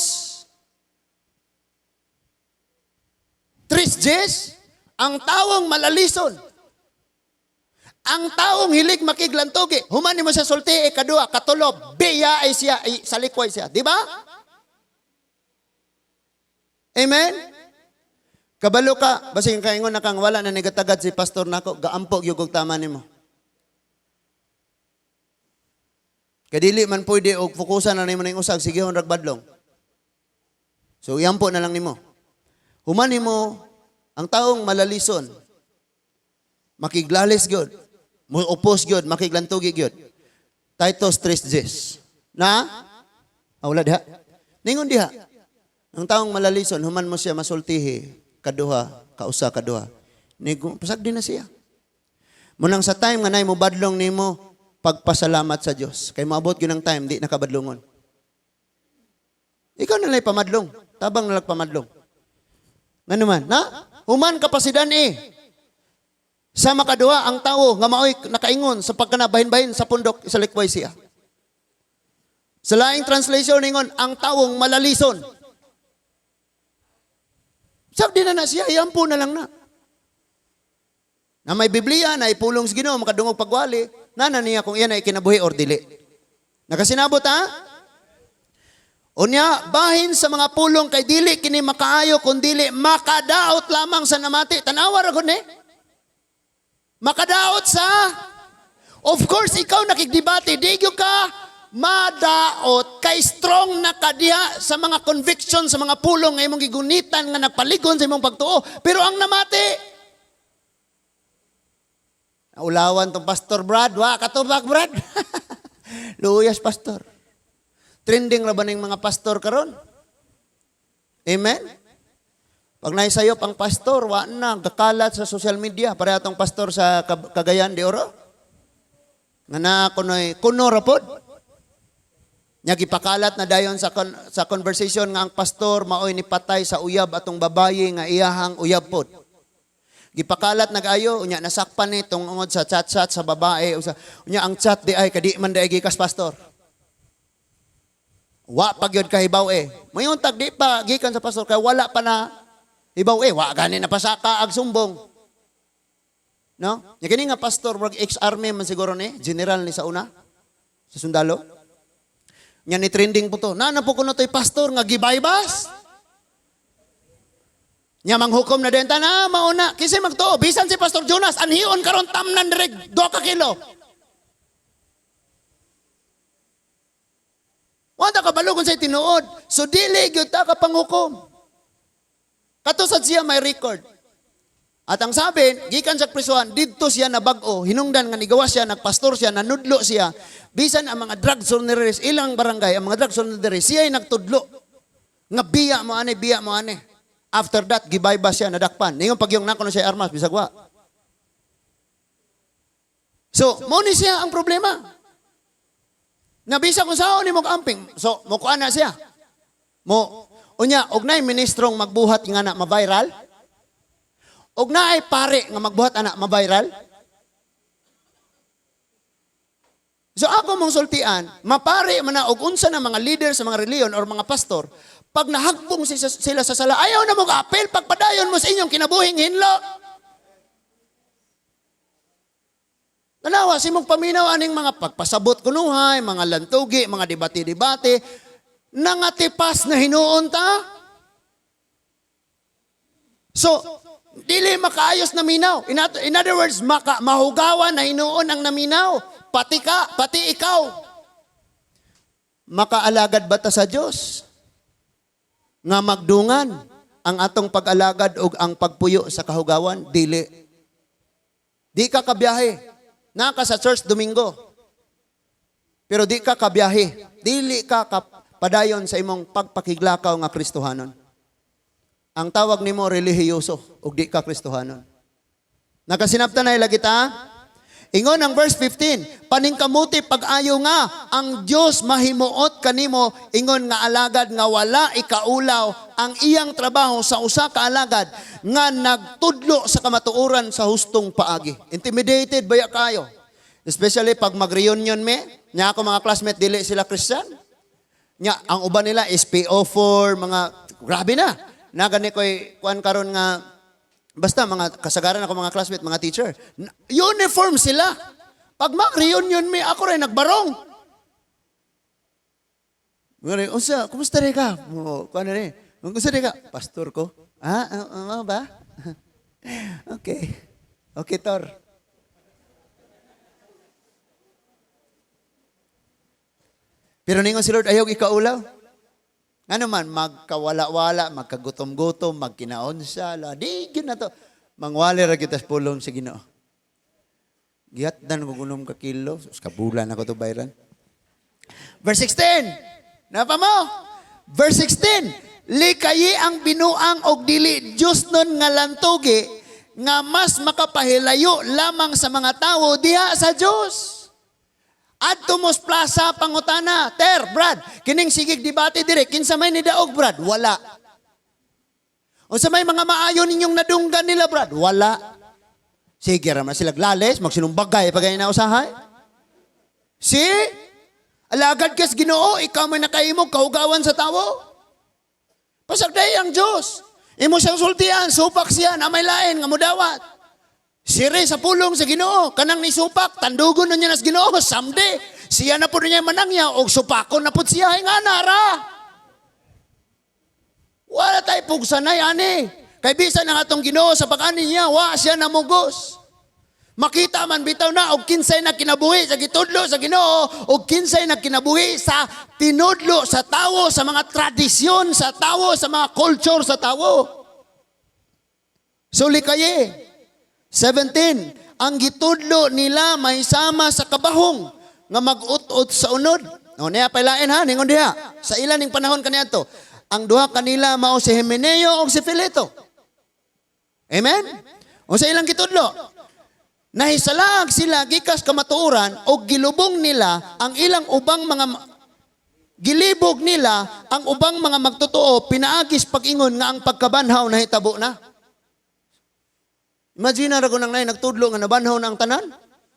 3:10, ang tawong malalison, ang taong hilig makiglantugi, human nimo sa sulti, kadua, katulo, biya ay siya, ay salikway siya. Di ba? Amen? Kabalo ka, basing kaingon na kang wala na nigatagad si pastor nako, gaampo gyud og tama nimo. Kadili man pwede og fokusan na nimo ning usag, sige rag badlong. So iampo na lang nimo. Human nimo ang taong malalison, makiglalis gyud, mo-oppose gyud, makiglantugi gyud. Titus 3:10. Na? Ah, wala diha. Ningon diha. Ang taong malalison, human mo siya masultihi, kaduha, kausa kaduha. Nigo, pasag din na siya. Munang sa time nga nay mo badlong nimo, pagpasalamat sa Dios. Kay moabot gyud ang time di nakabadlongon. Ikaw na lay pamadlong, tabang na lang pamadlong. Ngano man, na? Human kapasidan eh. Sa makaduha ang tawo nga maoy nakaingon sa pagkanabahin-bahin sa pundok isalikway siya. Sa laing translation ingon ang tawong malalison. Sabdi na na siya, iampo na lang na. Na may Biblia, na ipulong sa Ginoo, makadungog pagwali, nana niya kung iya na ikinabuhi or dili. Nakasinabot ha? Unya, bahin sa mga pulong kay dili kini makaayo kun dili makadaot lamang sa namati. Tanawa ra gud ni. Makadaot sa. Of course, ikaw nakigdebate, di gyud ka madaot kay strong na ka diha sa mga conviction, sa mga pulong nga imong gigunitan nga nagpaligon sa imong pagtuo. Pero ang namati, naulawan tong pastor Brad, wa katubag Brad. Luyas, pastor. Trending ra ba ning mga pastor karon? Amen? Pag naisayop ang pastor, wa na, gakalat sa social media. Pareha tong pastor sa Cagayan de Oro. Nga na kunoy, kuno ra pod. Nya gipakalat na dayon sa conversation nga ang pastor maoy ni patay sa uyab atong babayi nga iyahang uyab pod. Gipakalat nag-ayo, unya nasakpan ni tungod sa chat-chat sa babae. Usa, unya ang chat di ay kadi man di ay gikas pastor. Wa pa gyud kahibaw eh. Mayon tag di pa gikan sa pastor kay wala pa na hibaw eh, wa gani na pasaka ag sumbong. No? Nya kini nga pastor murag ex-army man siguro ni, general ni sa una sa sundalo. Nya ni trending po to. Naa po kuno toy pastor nga gibaybas. Nya manghukom na din na mauna kasi magtuo bisan si Pastor Jonas anhion karon tamnan direk 2 ka kilo. Wala ka balo kung sa'y tinuod. So dili gyud ta ka panghukom. Kato sad siya may record. At ang sabi, gikan sa prisuhan, didto siya na bag-o, hinungdan nga nigawas siya, nagpastor siya, nanudlo siya. Bisan ang mga drug surrenderers, ilang barangay, ang mga drug surrenderers, siya ay nagtudlo. Nga biya mo ane, biya mo ane. After that, gibayba siya, nadakpan. Ningon pagyong nako na siya armas, bisag wa. So, mo ni siya ang problema. Nabisa kung saan ni mo amping. So, mo kuan na siya. Mo, unya, og naay ministrong magbuhat nga na ma-viral? Og naay pare nga magbuhat ana ma-viral? So ako mong sultian, mapare man na og unsa na mga leader sa mga reliyon or mga pastor, pag nahagbong sila sa sala, ayaw na mong apel, pagpadayon mo sa inyong kinabuhing hinlo. Tanawa, si mong paminaw aning mga pagpasabot kunuhay, mga lantugi, mga debate-debate, nangatipas na hinuon ta. So, dili makaayos na minaw. In other words, mahugawan na hinuon ang naminaw. Pati ka, pati ikaw. Makaalagad ba ta sa Dios? Nga magdungan ang atong pag-alagad og ang pagpuyo sa kahugawan? Dili. Di ka kabiyahe. Naa ka sa church Domingo. Pero di ka kabiyahe. Dili ka padayon sa imong pagpakiglakaw nga Kristohanon. Ang tawag nimo relihiyoso ug di ka Kristohanon. Nakasinabtan na ila kita? Ingon ang verse 15, paningkamuti pag-ayo nga ang Dios mahimuot kanimo ingon nga alagad nga wala ikaulaw ang iyang trabaho sa usa ka alagad nga nagtudlo sa kamatuoran sa hustong paagi. Intimidated baya kayo? Especially pag mag-reunion me, nya ako mga classmate dili sila Christian. Nya ang uban nila is PO4, mga grabe na. Na gani koy kuan karon nga basta mga kasagaran ako mga classmate, mga teacher. Uniform sila. Pag mag-reunion me, ako rin nagbarong. Ngari, unsa, kumusta rin ka? Mo, kuan na rin. Kumusta rin ka? Pastor ko. Ah, ba? Okay. Okay, Tor. Pero ningon si Lord, ayaw ikaulaw. Ano man, magkawala-wala, magkagutom-gutom, magkinaon siya, la, di, yun na to. Mangwali ra kita sa pulong sa Ginoo. Gihatdan ko gunom ka kilo, sus, kabulan ako to bayran. Verse 16, napa mo? Verse 16, likayi ang binuang og dili Diyos nun nga lantugi, nga mas makapahilayo lamang sa mga tawo diha sa Diyos. Adto mos plaza pangutana, Ter, Brad, kining sigig debate dire, kinsa may nidaog, Brad? Wala. Unsa may mga maayo ninyong nadunggan nila, Brad? Wala. Sige ra man sila glales, magsinumbagay pa gay na usahay. Si alagad kas Ginoo, ikaw man nakaimog kahugawan sa tawo. Pasagday ang Dios. Imo siyang sultian, supak siya, na may lain nga mudawat. Sire sa pulong sa Ginoo, kanang nisupak, tandugon na niya nas Ginoo, samde. Siya na po niya manangya, og supakon na po siya, ay nga nara. Wala tayo pugsanay, ani. Kay bisan ang atong Ginoo sa pag-ani niya, wa siya namugos. Makita man bitaw na og kinsay na kinabuhi sa gitudlo sa Ginoo og kinsay na kinabuhi sa tinudlo sa tawo, sa mga tradisyon sa tawo, sa mga culture sa tawo. So likaye. 17, ang gitudlo nila may sama sa kabahong nga mag-ut-ut sa unod. O niya pailain ha, ningon diha. Sa ilan ning panahon kaniadto. Ang duha kanila mao si Himeneo ug si Fileto. Amen? O sa ilang gitudlo, nahisalaag sila gikas kamatuoran og gilubong nila ang ilang ubang mga gilibog nila ang ubang mga magtotoo pinaagis pag-ingon nga ang pagkabanhaw nahitabo na. Imagine ra ko nang nay nagtudlo nga nabanhaw na ang tanan.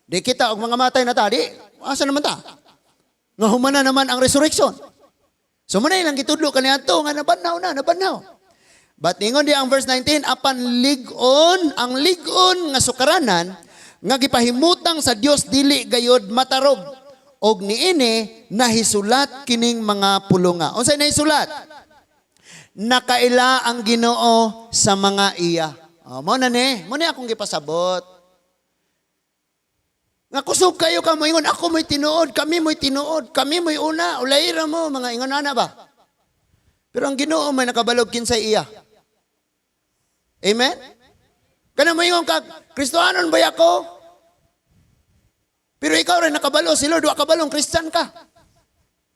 Di kita og mga matay na ta, di asa naman ta? Nga humana naman ang resurrection. So muna ilang gitudlo kaniadto nga nabanhaw na, nabanhaw. But ingon di ang verse 19, apan lig-on, ang lig-on nga sukaranan nga gipahimutang sa Dios dili gayod matarog og niini nahisulat kining mga pulunga. Unsay nahisulat? Nakaila ang Ginoo sa mga iya. Oh, mo na ni, mo ni akong gipasabot. Nga kusog kayo ka moingon, ako mo'y tinuod, kami mo'y tinuod, kami mo'y una, ulay ra mo, mga ingon ana ba? Pero ang Ginoo may nakabalog kinsay iya. Amen? Kana moingon ka, Kristohanon ba ako? Pero ikaw rin nakabalo, si Lord, wa kabalong Christian ka.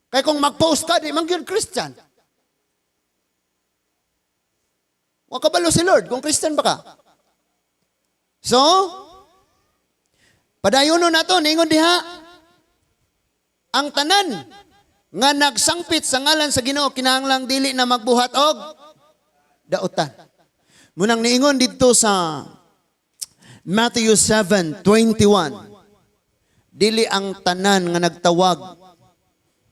Kay kung mag-post ka, di man gyud Christian. Wa kabalo si Lord kung Christian ba ka. So, padayonon nato, ningon diha, ang tanan nga nagsangpit sa ngalan sa Ginoo kinahanglang dili na magbuhat og dautan. Munang niingon didto sa Matthew 7:21, dili ang tanan nga nagtawag,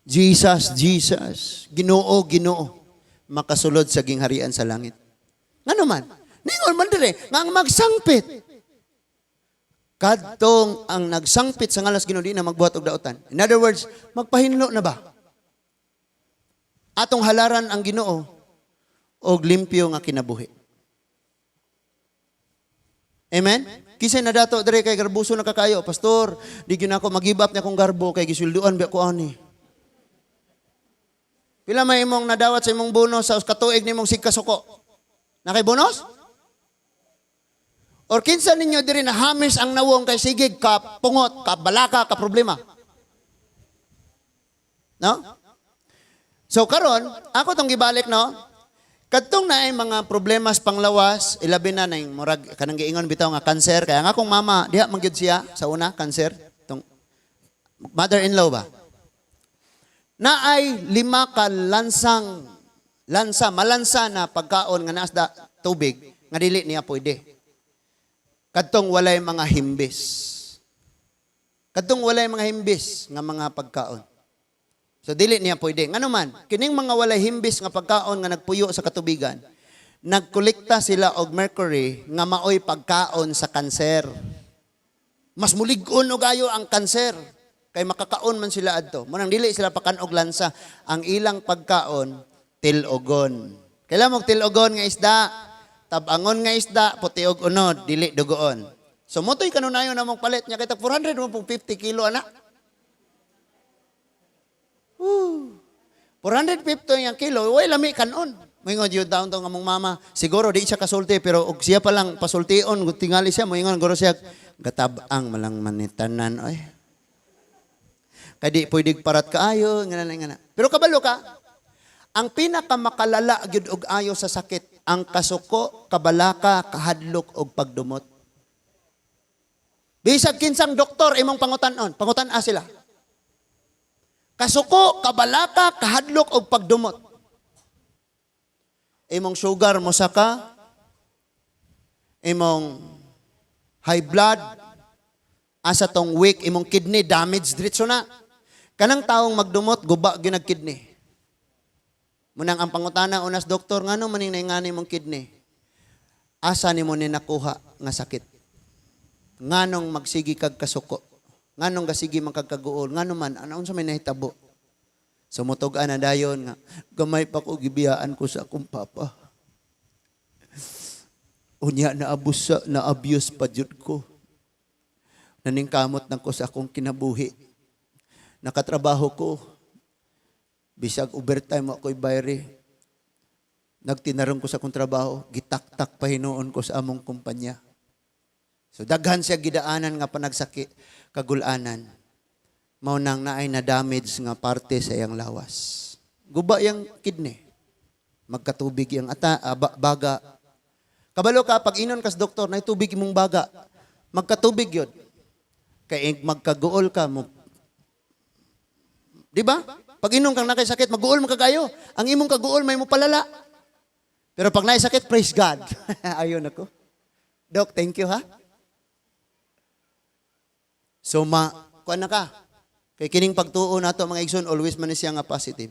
Jesus, Jesus, Ginoo, Ginoo, makasulod sa gingharian sa langit. Ngano man? Ningon man dire nga ang magsangpit. Kadtong ang nagsangpit sa ngalan sa Ginoo di na magbuhat og dautan. In other words, magpahinlo na ba? Atong halaran ang Ginoo og limpyo nga kinabuhi. Amen? Kisay na dato dire kay garbuso na kakayo, pastor, di gyud nako mag-give up na akong garbo kay gisweldoan ba ko ani. Pila may imong nadawat sa imong bonus sa katuig nimong sigkasuko? Na kay bonus? Or kinsa ninyo diri na hamis ang nawong kay sigig ka pungot, ka balaka, ka problema? No? So karon, ako tong gibalik, no? Kadtong naay mga problema sa panglawas, ilabi na ning murag kanang giingon bitaw nga cancer, kaya nga akong mama diha man gyud siya sa una cancer, tong mother-in-law ba. Naay 5 ka lansang lansa, malansa na pagkaon nga naas da tubig nga dili niya pwede. Kadtong walay mga himbis. Kadtong walay mga himbis nga mga pagkaon. So dili niya pwede. Ngano man, kining mga walay himbis nga pagkaon nga nagpuyo sa katubigan, nagkolekta sila og mercury nga maoy pagkaon sa kanser. Mas mulig-on og ayo ang kanser kay makakaon man sila adto. Munang dili sila pakan og lansa, ang ilang pagkaon tilogon. Kailan mo tilogon nga isda? Tabangon nga isda, puti og unod, dili dugoon. So motoy kanunayon namong palit niya kay tag 450 kilo ana. Woo. 450 yung kilo, way lami kanon. Moingon jud taon to nga mong mama, siguro di siya kasulti pero og siya pa lang pasultion, tingali siya moingon guro siya gatab-ang malang manitanan oy. Kay di pwede parat kaayo, ngana na ngana. Pero kabalo ka, ang pinakamakalala gyud og ayo sa sakit, ang kasuko, kabalaka, kahadlok og pagdumot. Bisag kinsang doktor imong pangutan-on, pangutan-a sila. Kasuko, kabalaka, kahadlok og pagdumot. Imong sugar mosaka, imong high blood, asa tong weak, imong kidney damage diretso na. Kanang taong magdumot, guba gyud ang kidney. Munang ang pangutana unas doktor, ngano maning naingani imong kidney? Asa nimo ni nakuha nga sakit? Nganong magsigi kag kasuko? Nganong gasigi man kag kaguol? Ngano man ano, unsa may nahitabo? So mutug-an na dayon nga gamay pa ko, gibiyaan ko sa akong papa. Unya na abuse, na abuse pa jud ko. Naningkamot na ko sa akong kinabuhi. Nakatrabaho ko. Bisag overtime ako'y bayri. Nagtinarong ko sa akong trabaho, gitaktak pa hinuon ko sa among kumpanya. So daghan siya gidaanan nga panagsaki, kagulanan. Mao nang naay na damage nga parte sa iyang lawas. Guba yang kidney. Magkatubig yang ata, baga. Kabalo ka, pag inon kas doktor, na tubig imong baga. Magkatubig yun. Kay magkaguol ka mo. Di ba? Pag inom kang nakay sakit, maguol man kagayo. Ang imong kaguol may mo palala. Pero pag naay sakit, praise God. Ayon ako. Doc, thank you ha. So ma, kuan na ka. Kay kining pagtuo nato, mga igsoon, always man ni siya nga positive.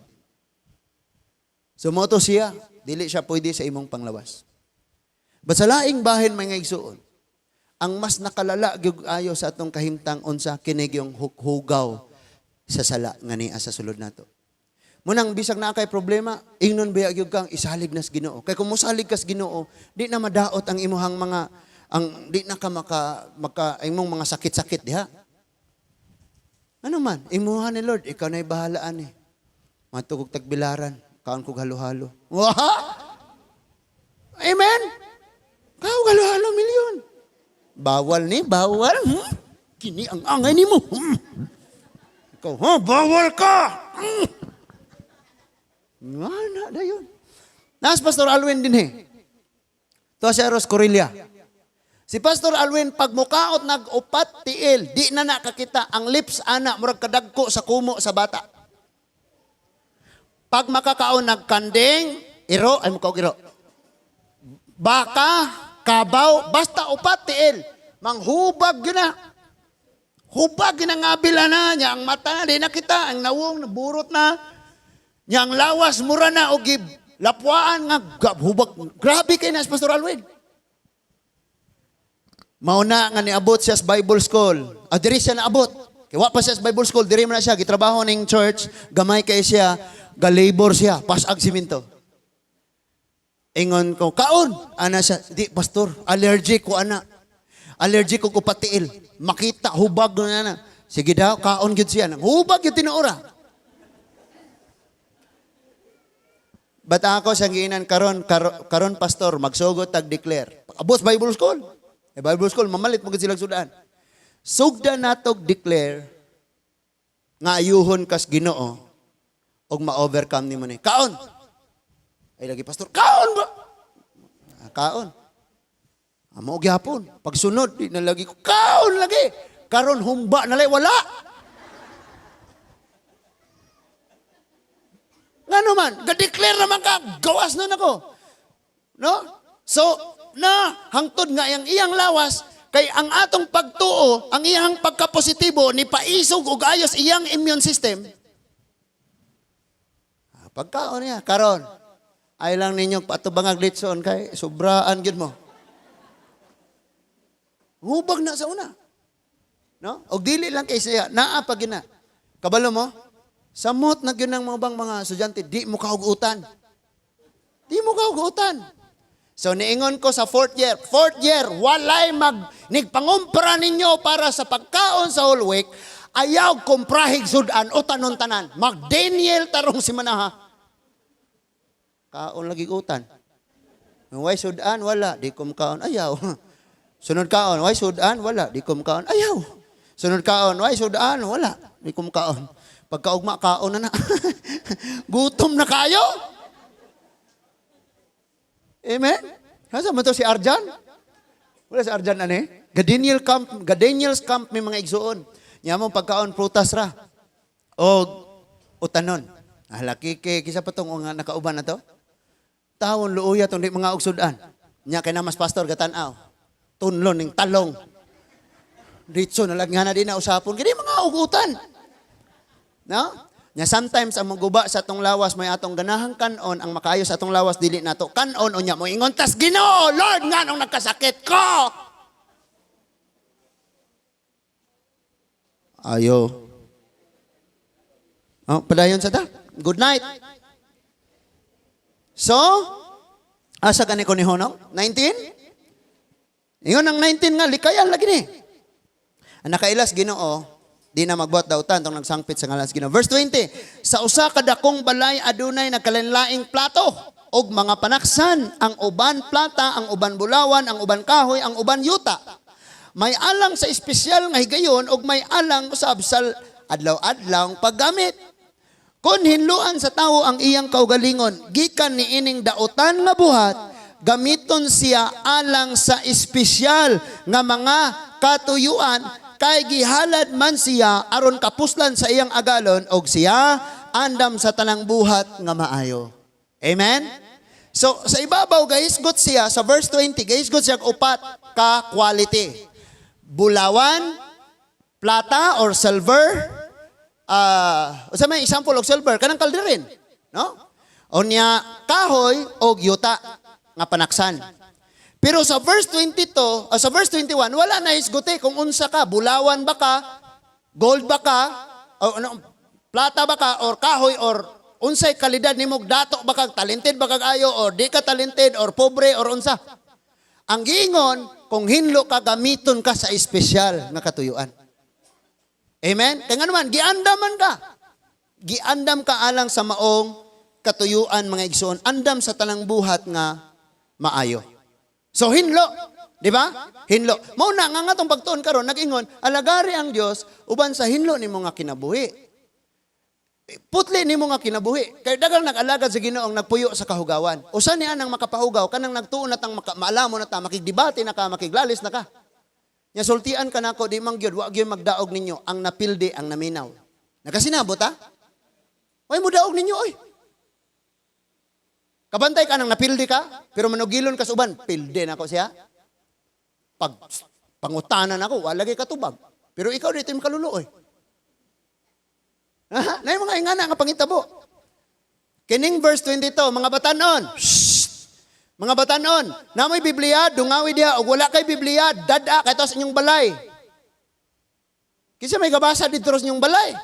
So mo to siya, dili siya pwede sa imong panglawas. But sa laing bahin, mga igsoon, ang mas nakalala gyud ayo sa atong kahimtang unsa kini yung hugaw sa sala nga niya sa sulod nato. Munang bisag naa kay problema, ingnon biya gyud kang isalig nas Ginoo. Kay kung mosalig kas Ginoo, di na madaot ang imuhang mga ang di na ka maka, maka imong mga sakit-sakit diha. Ano man, imuha ni Lord, ikaw na'y bahalaan eh. Matugog tagbilaran, kaon kog halo-halo. Wah! Amen? Kaon halo-halo milyon. Bawal ni, bawal. Kini ang angay nimo. Ikaw, ha? Bawal ka! Nga na, dayon. Nas Pastor Alwin din eh. To si Eros Corilla. Si Pastor Alwin, pag mukaot nag-upat tiil, di na nakakita ang lips ana, murag kadagko sa kumo sa bata. Pag makakaon nagkanding, iro, ay mukaog iro. Baka, kabaw, basta upat tiil. Manghubag yun na. Hubag yun ang abila na niya. Ang mata na, di nakita. Ang nawong, naburot na. Niya ang lawas, mura na, o gib. Lapwaan nga, hubag. Grabe kay na si Pastor Alwin. Mauna nga niabot siya sa Bible school. Ah, diri siya naabot. Kay wa pa siya sa Bible school, diri man na siya gitrabaho ning church, gamay kay siya, ga-labor siya, pasag simento. Ingon ko, "Kaon." Ana siya, "Di, pastor, allergic ko ana. Allergic ko kupatiil. Makita, hubag na na." Sige daw, kaon gyud siya. Nang hubag gyud tinuora. But ako sa giinan karon, karon pastor, magsugot tag declare. Abot Bible school. Eh, Bible school, mamalit mo gid silang sudan. Sugda natog declare nga ayuhon kas Ginoo og ma-overcome nimo ni. Kaon. Ay lagi pastor, kaon ba? Ah, kaon. Amo gyapon. Pagsunod di na lagi ko kaon lagi. Karon humba na lay wala. Ngano man, ga-declare naman ka, gawas na nako. No? So, na hangtod nga ang iyang lawas kay ang atong pagtuo, ang iyang pagkapositibo ni paisog og ayos iyang immune system. Ah, pagkaon niya karon. Ay lang ninyo patubangag litson kay sobraan gyud mo. Hubag na sa una. No? Og dili lang kay siya, naa pa gyud na. Kabalo mo? Samot na gyud ang mga bang mga estudyante, di mo kaugutan. Di mo kaugutan. So niingon ko sa fourth year, walay mag nigpangumpra ninyo para sa pagkaon sa whole week, ayaw kumprahig sudan o tanon tanan. Mag Daniel tarong si manaha. Kaon lagi utan. Way sudan, wala, di ko makaon, ayaw. Sunod kaon, way sudan, wala, di ko makaon, ayaw. Sunod kaon, way sudan, wala, di ko makaon. Pagkaugma, kaon na na. Gutom na kayo. Amen? Asa man to si Arjan? Wala si Arjan ane? Gadaniel camp, Gadaniel's camp may mga igsuon. Nya mo pagkaon prutas ra. O utanon. Ah, laki kay kisa pa tong nga nakauban na to. Tawon luoya tong di mga ugsudan. Nya kay namas pastor gatan-aw. Tunlon ning talong. Ditso na lang nga na di na usapon. Kini mga ugutan. No? Nya sometimes ang maguba sa atong lawas may atong ganahang kanon ang makaayo sa atong lawas dili nato kanon unya mo ingon tas Ginoo, Lord, nganong nagkasakit ko. Ayo. Oh, padayon sa ta. Good night. So, asa gani ko ni Honong? 19? Ingon ang 19 nga, likayan lagi ni. Ang nakailas Ginoo, di na magbuhat dautan tong nagsangpit sa ngalan sa Ginoo. Verse 20, sa usa ka dakong balay adunay nagkalainlaing plato og mga panaksan, ang uban plata, ang uban bulawan, ang uban kahoy, ang uban yuta. May alang sa espesyal nga higayon og may alang usab sa adlaw-adlaw paggamit. Kung hinluan sa tawo ang iyang kaugalingon, gikan niining dautan nga buhat, gamiton siya alang sa espesyal nga mga katuyuan, kay gihalad man siya aron kapuslan sa iyang agalon og siya andam sa tanang buhat nga maayo. Amen? So sa ibabaw gahisgot siya sa verse 20, gahisgot siya og upat ka quality. Bulawan, plata or silver, usa may example og silver kanang kalderin, no? Unya kahoy og yuta nga panaksan. Pero sa verse 22, sa verse 21, wala na hisguti kung unsa ka, bulawan ba ka, gold ba ka, o ano, plata ba ka, or kahoy, or unsay kalidad nimo, dato ba ka, talented ba kag ayo, or di ka talented, or pobre, or unsa. Ang giingon, kung hinlo ka, gamiton ka sa espesyal nga katuyuan. Amen? Kaya nga naman, giandaman ka. Giandam ka alang sa maong katuyuan, mga igsoon. Andam sa tanang buhat nga maayo. So hinlo, di ba? Hinlo. Mao na nga ngatong pagtuon karon nag-ingon, alagari ang Dios uban sa hinlo nimo nga kinabuhi. Putli nimo nga kinabuhi. Kay daghang nag-alagad sa Ginoo nagpuyo sa kahugawan. Usa niya nang makapahugaw kanang nagtuon na tang maalamo na ta, makigdebate na ka, makiglalis na ka. Nya sultian ka nako di man gyud, wa gyud magdaog ninyo ang napildi ang naminaw. Nakasinabot ha? Way mo daog ninyo oy. Kabantay ka nang napildi ka, pero manugilon ka sa uban, pildi na ako siya. Pag pangutanan ako, wala lagi katubag. Pero ikaw dito yung makalulo, oy. Ha? Nay mga ingana nga pangitabo. Kining verse 22, mga batanon. Shh! Mga batanon, namoy Biblia, dungawi diha, og wala kay Biblia, dada kay sa inyong balay. Kinsa may gabasa didto sa inyong balay?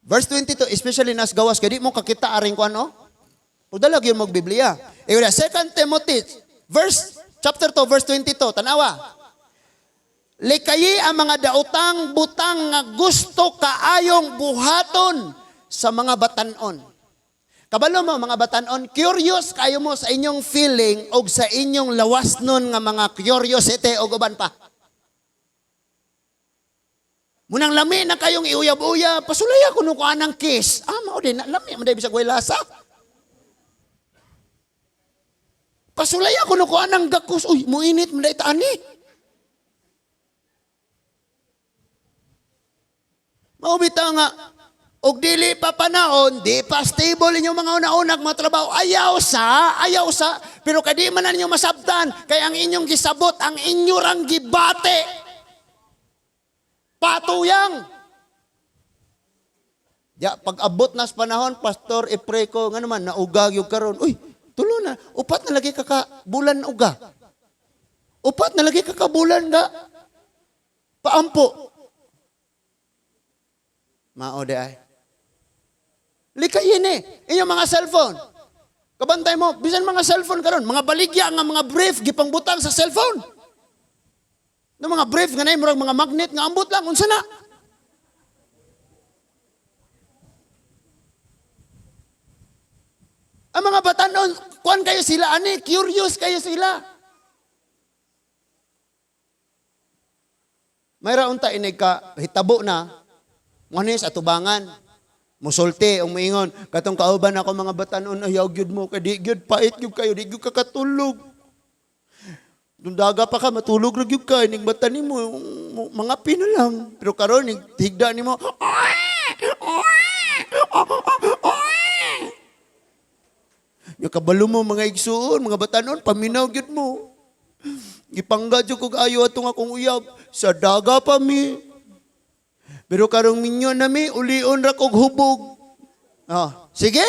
Verse 22, especially nas gawas kay di mo kakita aring kuan oh. Ug dala gyud mo og Biblia. Iwala 2 Timothy verse chapter 2 verse 22, tanawa. Likayi ang mga daotang butang nga gusto kaayong buhaton sa mga batanon. Kabalo mo mga batanon, curious kayo mo sa inyong feeling og sa inyong lawas nun nga mga curiosity og uban pa. Munang lami na kayong iuyab-uyab, pasulaya kuno ko anang kiss. Ah, mao din, lami man bisag way lasa. Pasulaya kuno ko anang gakus, uy, muinit man ta ani. Mao bitaw nga og dili pa panahon, di pa stable inyong mga una-unag mga trabaho. Ayaw sa, ayaw sa. Pero kadi man na ninyo masabtan, kay ang inyong gisabot, ang inyo rang gibate. Patuyang. Ya, pag abot nas panahon, pastor, i-pray ko, nga naman, naugag yung karon. Uy, tulo na. Upat na lagi ka bulan uga. Upat na lagi ka bulan ga. Paampo. Mao di ay. Likayin eh. Inyong mga cellphone. Kabantay mo, bisan mga cellphone karon, mga baligya nga mga brief gipangbutang sa cellphone. No mga brief nga nay murag mga magnet nga ambot lang unsa na? Ang mga batanon, kuan kayo sila ani, curious kayo sila. Mayra unta inig ka hitabo na nganis atubangan. Musulti ang moingon, katong kauban ako mga batanon, ayaw gyud mo kay di gyud pait gyud kayo, di gyud ka katulog. Dundaga pa ka matulog ra gyud ka inig mata nimo mga pino lang. Pero karon nig higda nimo. Nya kabalo mo mga igsuon, mga batanon, paminaw gyud mo. Gipangga jud kog ayo atong akong uyab, sa daga pa mi. Pero karong minyo na mi, ulion ra kog hubog. Oh, sige.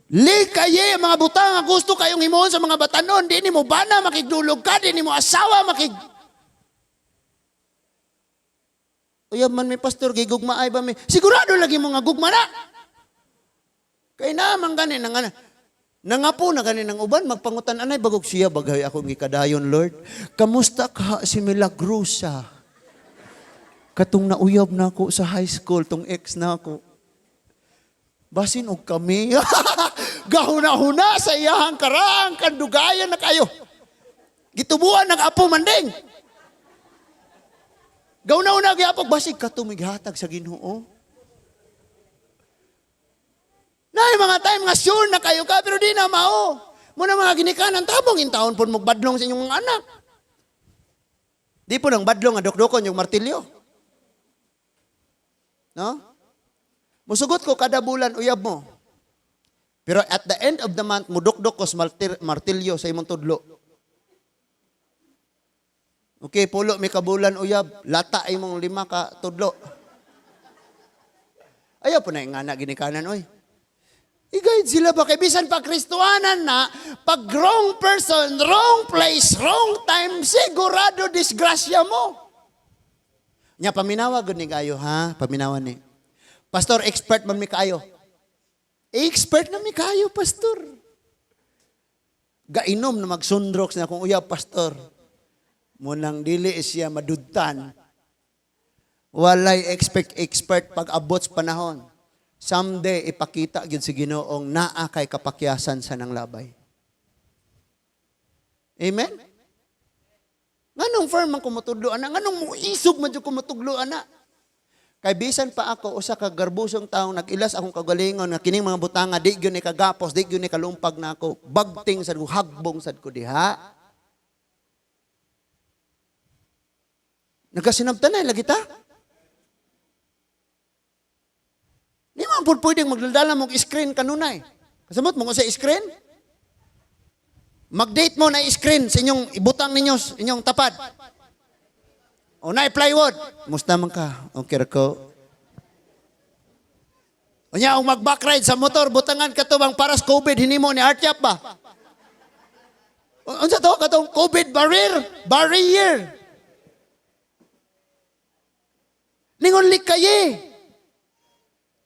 Likaye mga butang nga gusto kayong himuon sa mga batanon, di nimo bana makigdulog ka, di nimo asawa makig. Uyab man mi, pastor, gigugmaay ba mi? Sigurado lagi mo nga gugma na. Kay naman gani nang ana. Nangapo na gani ng uban magpangutan anay bagog siya bagay akong gikadayon, Lord. Kamusta ka si Milagrosa? Katong nauyab na ako sa high school, tong ex na ako. Basin og kami. Gahuna-huna sa iyahang karaang kandugayan na kayo. Gitubuan ng apo manding. Gahuna-huna gyapon basig katumighatag sa Ginoo. Nay mga time nga sure na kayo ka pero di na mao. Muna mga ginikanan tabong intawon pud mogbadlong sa inyong mga anak. Di po nang badlong nga dukdukon yung martilyo. No? Musugot ko kada bulan uyab mo. Pero at the end of the month, mudukdok ko sa martilyo sa imong tudlo. Okay, pulo mi kabulan uyab, lata imong lima ka tudlo. Ayaw po na yung anak ginikanan, oy. I-guide sila ba? Kay bisan pa Kristohanan na, pag wrong person, wrong place, wrong time, sigurado disgrasya mo. Nya paminawa gud ni kayo ha, paminawa ni. Pastor, expert man mi kaayo. Expert na mi kaayo, pastor. Gainom na magsundrox na akong uyab, pastor. Munang dili siya madudtan. Walay expect expert pag abot sa panahon. Someday ipakita gyud si Ginoong naa kay kapakyasan sa nang labay. Amen? Nganong firm man kumutudlo ana? Nganong muisog man jud kumutudlo ana? Kay bisan pa ako usa ka garbusong taong nag-ilas akong kagalingon nga kining mga butanga di gyud ni kagapos, di gyud ni kalumpag nako. Bagting sad ko, hagbong sad ko diha. Nagasinabtanay lagi ta. Di man pud pwedeng magdala mong screen kanunay. Kasamot mo kung sa screen? Mag-date mo na screen sa inyong ibutang ninyo, sa inyong tapad. O na plywood. Musta man ka? Okay ra ko. Unya, ang mag-backride sa motor, butangan ka to bang para sa COVID, hinimo ni Artyap ba? Unsa to? Katong COVID barrier? Barrier. Ningon likaye.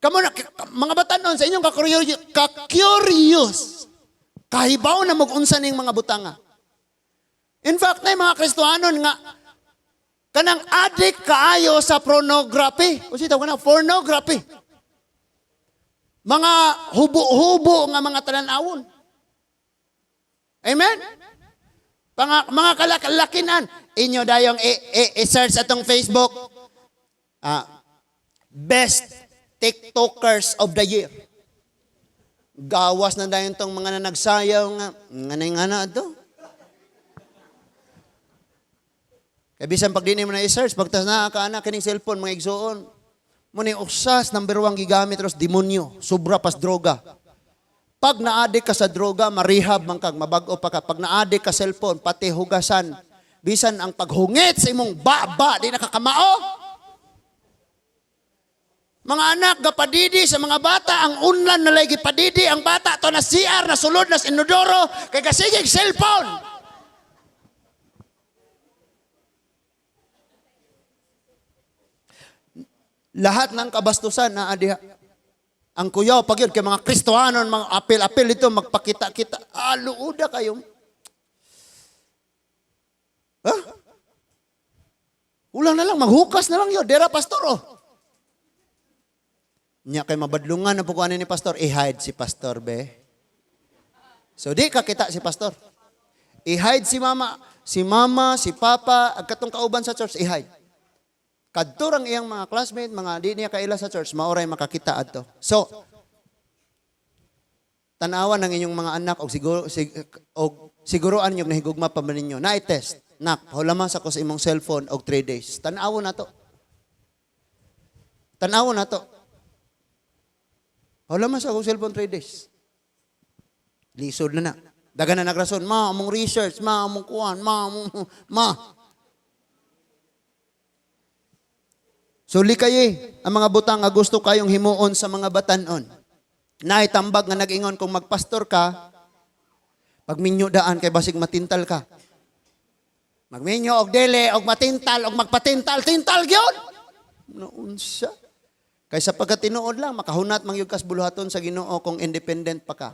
Kamo na, mga batanon sa inyong ka-curious. Kahibaw na mag-unsa ning mga butanga. In fact, na mga Kristohanon nga kanang addict kaayo sa pornography. Unsa tawag na pornography? Mga hubo-hubo nga mga talan-awon. Amen? Mga kalalakinan, inyo dayong i-search atong Facebook. Best TikTokers of the year. Gawas na dayon tong mga nanagsayaw nga, nganay nga na ato. Kaya bisan pag di mo na i-search, pagtas na ka anak kining cellphone, mga igsuon. Muna yung usas, number 1 gigamit, ros demonyo, sobra pas droga. Pag na-addict ka sa droga, marehab man kag, mabag-o pa ka. Pag na-addict ka cellphone, pati hugasan, bisan ang paghungit sa imong baba, di nakakamao. Mga anak, gapadidi sa mga bata, ang unlan na lagi padidi, ang bata, to na CR, na sulod, na inodoro, kay kasigig cellphone. Lahat ng kabastusan na adiha. Ang kuyaw, pag yun, kay mga Kristohanon, mga apil-apil ito, magpakita-kita, luuda kayo. Ha? Kulang na lang, maghukas na lang yun. Dera, pastor, oh. Nya kay mabadlungan na pukuanin ni pastor, i-hide si pastor, be. So di ka kita si pastor. I-hide si mama, si mama, si papa, ag katong kauban sa church, i-hide. Kadto rang iyang mga classmate, mga di niya kaila sa church, maoray makakita adto. So, tanawan ang inyong mga anak og siguro og siguroan niyo nahigugma pa man ninyo. Na-test. Nak, hulamas ako sa imong cellphone og 3 days. Tan-awon na to. Tan-awon na to. Hulamas ako sa cellphone 3 days. Lisod na na. Daga na nagrason, ma, among research, ma, among kuan, ma, among, ma. So likaye ang mga butang nga gusto kayong himuon sa mga batanon. Naitambag nga nag-ingon kung magpastor ka, pagminyo daan kay basig matintal ka. Magminyo og dili og matintal og magpatintal, tintal gyud. Naunsa? Kaysa pagkatinuod lang, makahunat man gyud kas buluhaton sa Ginoo kung independent pa ka.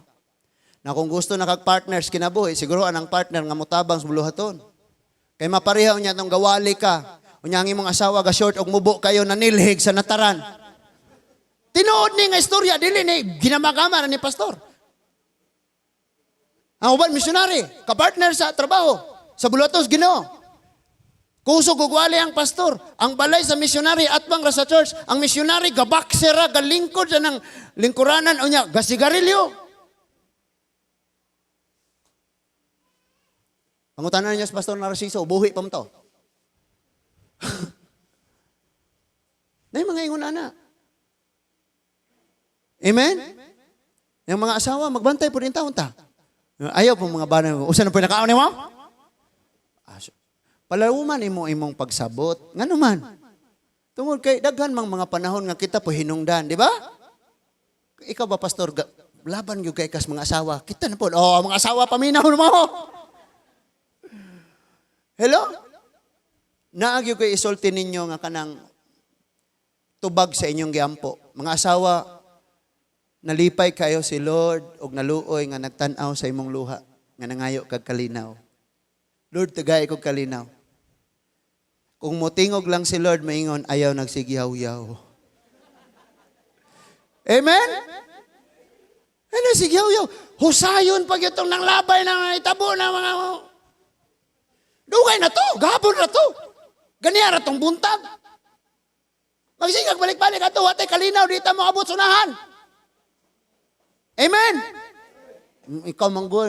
Na kung gusto na kag partners kinabuhi, siguro anang partner nga motabang sa buluhaton. Kay mapareha unya tong gawali ka. Unya ang imong asawa ga short og mubo kayo nanilhig sa nataran. Tinuod ni nga istorya dili ni ginamagama ni pastor. Ang uban missionary, kapartner sa trabaho, sa buluhaton sa Ginoo. Kusog og wali ang pastor. Ang balay sa missionary atbang ra sa church. Ang missionary gabaksera, galingkod sa nang lingkuranan unya gasigarilyo. Pangutanan niya sa pastor Narciso, buhi pa mo to. Nay mga ingon ana. Amen? Yung mga asawa, magbantay po rin taon ta. Ayaw po mga bana. Usa na po nakaon nimo? Aso. Palawman imo imong pagsabot. Ngano man? Tungod kay daghan mang mga panahon nga kita po hinungdan, di ba? Ikaw ba pastor, laban gyud kay kas mga asawa. Kita na po. Oh, mga asawa paminaw mo. Hello? Naa gyud kay isulti ninyo nga kanang tubag sa inyong giampo. Mga asawa, nalipay kayo si Lord og naluoy nga nagtan-aw sa imong luha nga nangayo kag kalinaw. Lord, tagay kog kalinaw. Kung motingog lang si Lord, maingon, ayaw nagsigiyaw-yaw. Amen? Ay, nagsigiyaw-yaw. Husayon pag itong nanglabay na itabo na mga... Dugay na to, gabon na to. Ganiya ra tong buntag. Magsigag balik-balik ato, watay kalinaw, di ta mo abot sunahan. Amen? Ikaw manggo,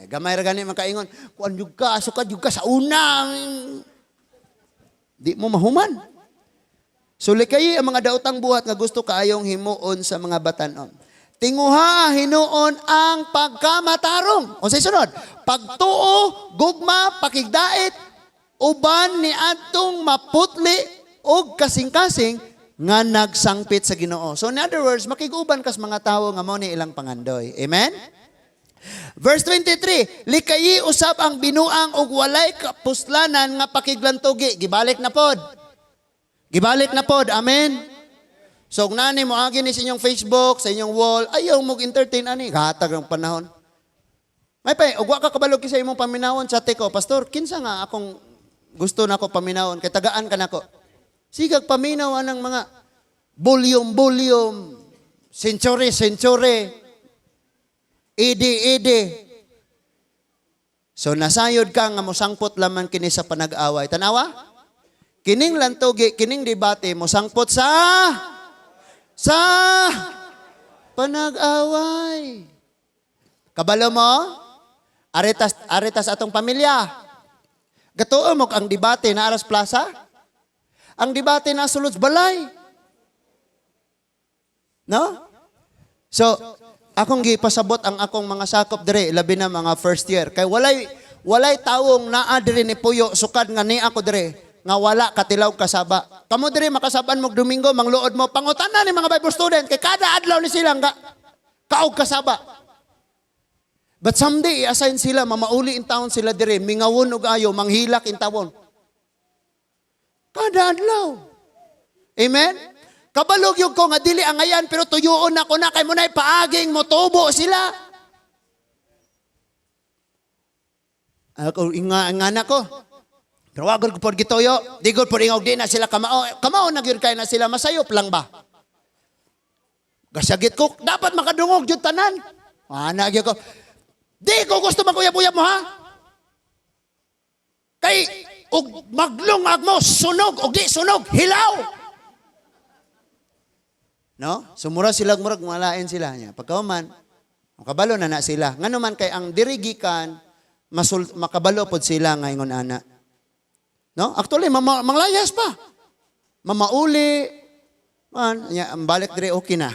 gamay ra gani makaingon, kuan jud ka, asuka jud ka sa una. Di mo mahuman. So likay ang mga daotang buhat nga gusto kaayong himuon sa mga batanon. Tinguha hinuon ang pagkamatarong. Unsay sunod? Pagtuo, gugma, pakigdait, uban ni adtong maputli og kasing-kasing nga nagsangpit sa Ginoo. So in other words, makig-uban kas mga tawo nga mao ni ilang pangandoy. Amen? Verse 23, likayi usab ang binuang og walay kapuslanan nga pakiglantugi. Gibalik na pod. Gibalik na pod. Amen? So kung nani mo agi ni sa inyong Facebook, sa inyong wall, ayaw mo entertain ani, gatag ang panahon. May pay, ug wa ka kabalog sa imong paminawon sa ko, pastor, kinsa nga akong gusto nako paminawon kay tagaan ka nako. Sigag paminaw anang mga volume, volume, century, century, ede, ede. So nasayod ka nga mosangpot laman kini sa panag-away. Tanawa? Kining lantugi, kining debate mosangpot sa panag-away. Kabalo mo? Aretas, aretas atong pamilya. Gatuo mo ang debate na aras plaza? Ang debate na sulod balay. No? So, akong gipasabot ang akong mga sakop dire, labi na mga first year. Kay walay tawong naa dire ni Puyo sukad nga ni ako dire nga wala katilaw kasaba. Kamo dire makasaban mo Domingo, mangluod mo pangutana ni mga Bible student kay kada adlaw ni sila nga kaog kasaba. But someday i-assign sila, mamauli in town sila dire, mingawon og ayo, manghilak in tawon. Kada adlaw. Amen? Kabalog yung ko nga dili angayan pero tuyuon na ko na kay mo na paaging motubo sila. Ako inga nga na ko. Pero wa gud ko pod gituyo, di gud pod ingog di na sila kamao. Kamao na gyud kay na sila masayop lang ba. Gasagit ko, dapat makadungog jud tanan. Ana gyud ko. Di ko gusto maguyab-uyab mo ha. Kay og maglungag mo sunog og di sunog hilaw. No? Sumura sila murag malain sila niya. Pagkauman, makabalo na na sila. Ngano man kay ang dirigikan makabalo pod sila nga ingon ana. No? Actually manglayas pa. Mamauli man nya ang balik dire okay na.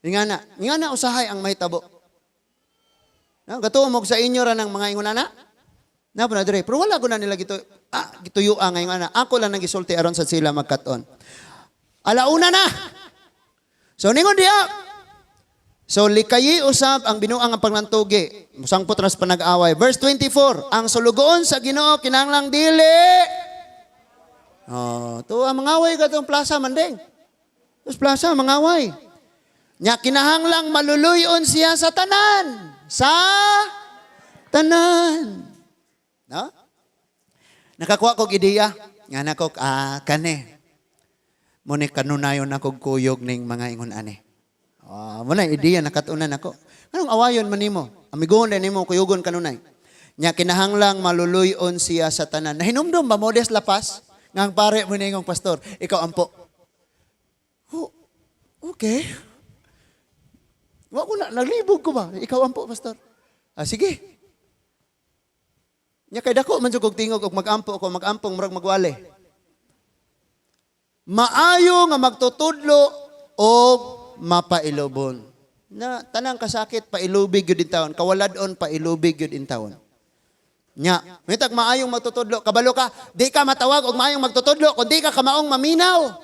Nga na usahay ang mahitabo. No? Gatuo mo sa inyo ra ng mga ingon ana. Na po na dire. Pero wala ko na nila gituyo ang ingon ana. Ako lang nagisulti aron sa sila magkat-on. Alauna na. So ningon diha. So likayi usab ang binuang ang paglantugi. Musangpot ra sa panag-away. Verse 24, ang sulugoon sa Ginoo kinahanglang dili. Oh, to ang mangaway ka tong plaza mandeng. Tapos plaza mangaway. Nya kinahanglang maluluyon siya sa tanan. Sa tanan. No? Nakakuha kog ideya. Nga nako kani. Muni kanunayon ako kuyog ning mga ingon ani. Ah, mo na ideya nakatunan ako. Anong awayon man nimo? Amigoon din nimo kuyugon kanunay. Nya kinahanglang maluluyon siya sa tanan. Nahinumdum ba Modest Lapas? Nga ang pare mo ningong pastor, ikaw ampo. Oh, okay. Wa ko na, naglibog ko ba? Ikaw ampo, pastor. Ah, sige. Nya kay dako man jud kog tingog og magampo ko, magampong murag magwali. Maayo nga magtutudlo og mapailobon. Na tanang kasakit pailubig gyud intawon, kawalad-on pailubig gyud intawon. Nya, mitag maayong magtutudlo, kabalo ka, di ka matawag og maayong magtutudlo kun di ka kamaong maminaw.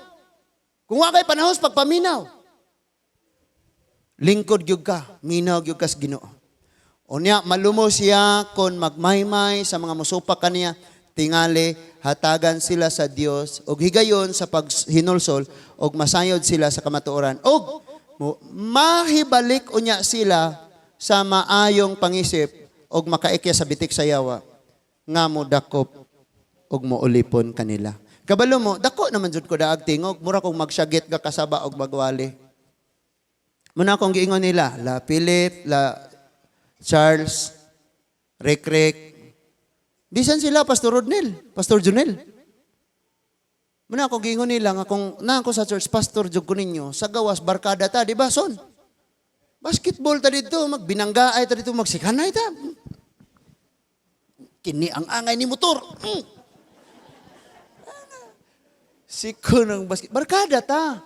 Kung wa kay panahon sa pagpaminaw. Lingkod gyud ka, minaw gyud ka sa Ginoo. Unya malumo siya kon magmaymay sa mga musupak kaniya, tingali hatagan sila sa Dios og higayon sa paghinulsol og masayod sila sa kamatuoran og mahibalik unya sila sa maayong pangisip og makaikya sa bitik sa yawa nga modakop og moulipon kanila. Kabalo mo, dako naman jud ko daag tingog, mura kong magsyagit ga kasaba og magwali. Muna akong giingon nila, la Philip, la Charles, Rick Rick. Bisan sila, Pastor Rodnel, Pastor Junel. Muna akong giingon nila nga kung na ako sa church, pastor jud ko ninyo, sa gawas, barkada ta, di ba, son? Basketball ta dito, magbinanggaay ta dito, magsikanay ta. Kini ang angay ni motor. Siko ng basket. Barkada ta.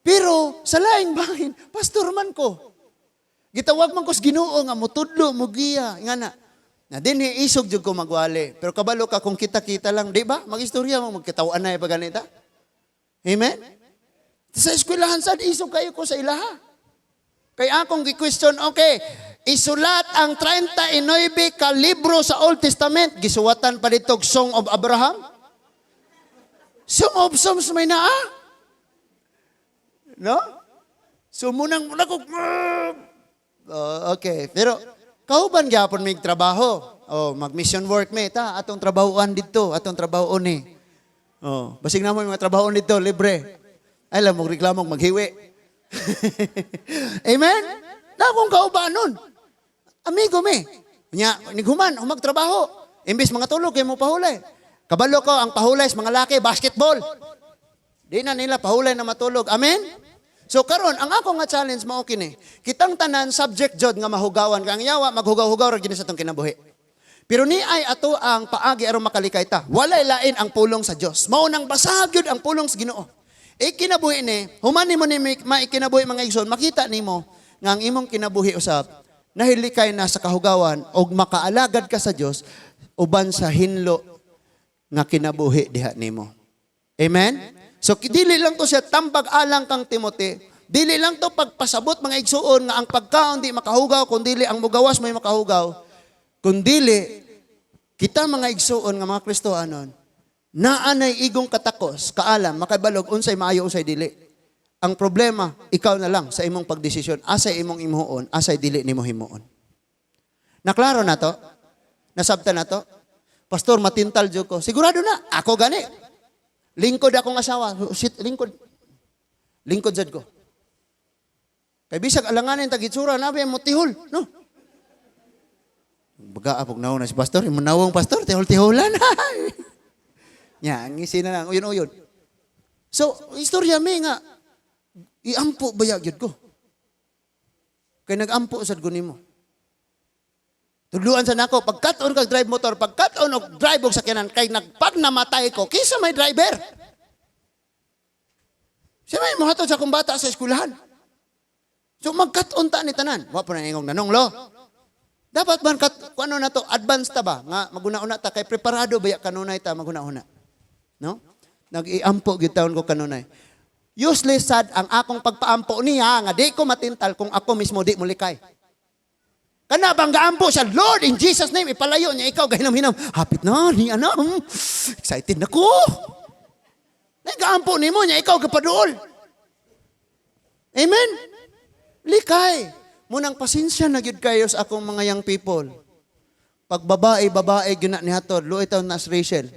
Pero sa laing bahin, pastor man ko. Gitawag man ko sa Ginoo nga motudlo mo giya nga na. Na dinhi isog jud ko magwali. Pero kabalo ka kung kita-kita lang, di ba? Magistorya mo magkitaw-an na pa ganita. Amen? Sa eskwelahan sad isog kayo ko sa ilaha. Kay akong gi-question, okay, isulat ang 39 ka libro sa Old Testament, gisuwatan pa dito Song of Abraham? Song of Psalms may naa. No? So munang muna ko, oh, okay. Pero kauban gyapon mig trabaho. Oh, mag-mission work me ta atong trabahoan didto, atong trabahoon ni. Oh, basig na mo yung mga trabahoon didto libre. Ay lang mo reklamo maghiwi. Amen? Na akong kauban nun. Amigo me. Nya, nighuman, humag trabaho. Imbis mga tulog kay mo pahulay. Kabalo ko ang pahulay sa mga laki basketball. Di na nila pahulay na matulog. Amen? So karon ang ako nga challenge mao kini. Kitang tanan subject jud nga mahugawan kay ang yawa maghugaw-hugaw ra gyud sa atong kinabuhi. Pero ni ay ato ang paagi aron makalikay ta. Walay lain ang pulong sa Dios. Mao nang basag gyud ang pulong sa Ginoo. Ikinabuhi ni, human nimo ni maikinabuhi mga igsoon, makita nimo nga ang imong kinabuhi usab nahilikay na sa kahugawan og makaalagad ka sa Dios uban sa hinlo nga kinabuhi diha nimo. Amen? So dili lang to siya tambag alang kang Timothy. Dili lang to pagpasabot mga igsuon nga ang pagkaon di makahugaw kun dili ang mugawas may makahugaw. Kun dili kita mga igsuon nga mga Kristohanon naanay igong katakos, kaalam, makabalog unsay maayo unsay dili. Ang problema, ikaw na lang sa imong pagdesisyon, asay imong imuon, asay dili nimo himuon. Naklaro na to? Nasabta na to? Pastor, matintal jud ko. Sigurado na, ako gani. Lingkod akong asawa. Shit, lingkod. Lingkod jud ko. Kay bisag alanganin tag itsura na mo tihol, no? Baga apog naon na si pastor, imo nawong pastor, tihol-tiholan. Nya, ngisi na lang, uyon-uyon. So, istorya mi nga iampo ba gyud ko? Kay nagampo sad ko nimo. Tudluan sa nako, pagkat-on kag drive motor, pagkat-on og drive og sakyanan, kay nagpag namatay ko, kinsa may driver? Siya may mohatod sa akong bata sa eskwelahan. So magkat-on ta ni tanan. Wa pa na ingong nanong lo. Dapat man kat, kung ano na to, advance ta ba? Nga maguna-una ta kay preparado ba ya kanunay ta maguna-una. No? Nag-iampo gyud taon ko kanunay. Useless sad ang akong pagpaampo niya nga di ko matintal kung ako mismo di molikay. Kana bang gaampo siya, Lord, in Jesus name, ipalayo niya ikaw, gahinam-hinam. Hapit na, ni ano, excited na ko. Unsay gaampo nimo nya ikaw kapaduol? Amen? Likay. Munang pasensya na gyud kayo sa akong mga young people. Pag babae, babae, gina ni hatod, luoy taon na si Rachel.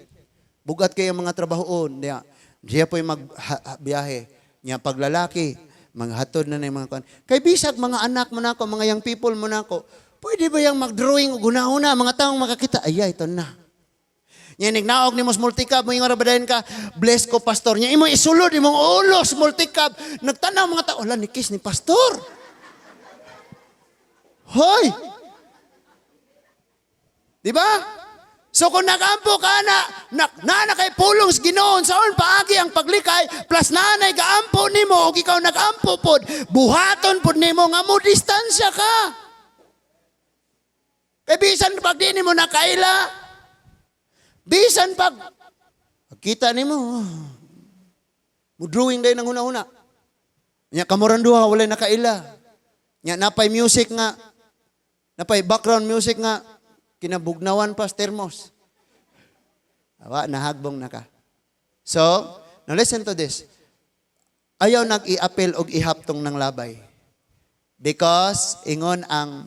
Bugat kayo mga trabahoon. Niya, siya po'y magbiyahe. Niya, pag lalaki, maghatod na na yung mga kuan. Kay bisag mga anak mo nako, mga young people mo nako, pwede ba yung mag-drawing o gunahuna, mga taong makakita, ay, ito na. Nya nignaog nimo sa multicab, mo ingon ra ba dayon ka, "Bless ko, pastor." Nya imo isulod imong ulo sa multicab. Nagtanaw mga tao, "Wala ni kiss ni pastor." Hoy! Di ba? So kung nagampo ka na, na, na, na kay pulong sa Ginoo saon paagi ang paglikay, plus naanay gaampo nimo ug ikaw nagampo pod, buhaton pod nimo nga mo distansya ka. Kay bisan pag di nimo nakaila, bisan pag kita nimo, mo drawing day nang huna-huna. Nya kamoran duha walay nakaila. Nya napay music nga, napay background music nga kinabugnawan pa sa termos. Awa, nahagbong na ka. So, now listen to this. Ayaw nag-i-appeal og ihaptong ng labay. Because ingon ang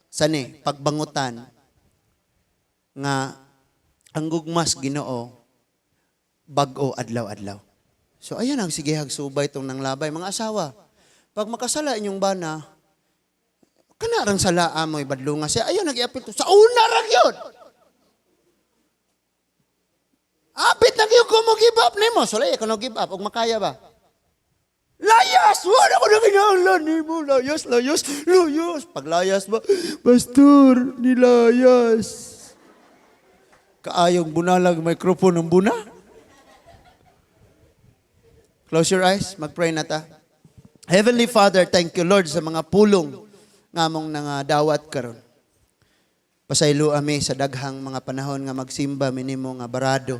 sani pagbangutan nga ang gugmas Ginoo bag-o adlaw-adlaw. So ayan ang sige hagsubay tong nang labay, mga asawa. Pag makasala inyong bana, kana rang sala amoy badlunga siya. Ayaw nag-i-appeal to. Sa una ra gyud. Apit na gyud ko mo give up nimo. So lay ko no give up ug makaya ba? Layas! Wala ko na kinahanglan nimo. Layas, layas, layas. Paglayas ba? "Pastor, nilayas." Kaayong bunalag microphone ng buna. Close your eyes, mag-pray na ta. Heavenly Father, thank you, Lord, sa mga pulong nga among nangadawat karon. Pasaylo ami sa daghang mga panahon nga magsimba minimo nga barado.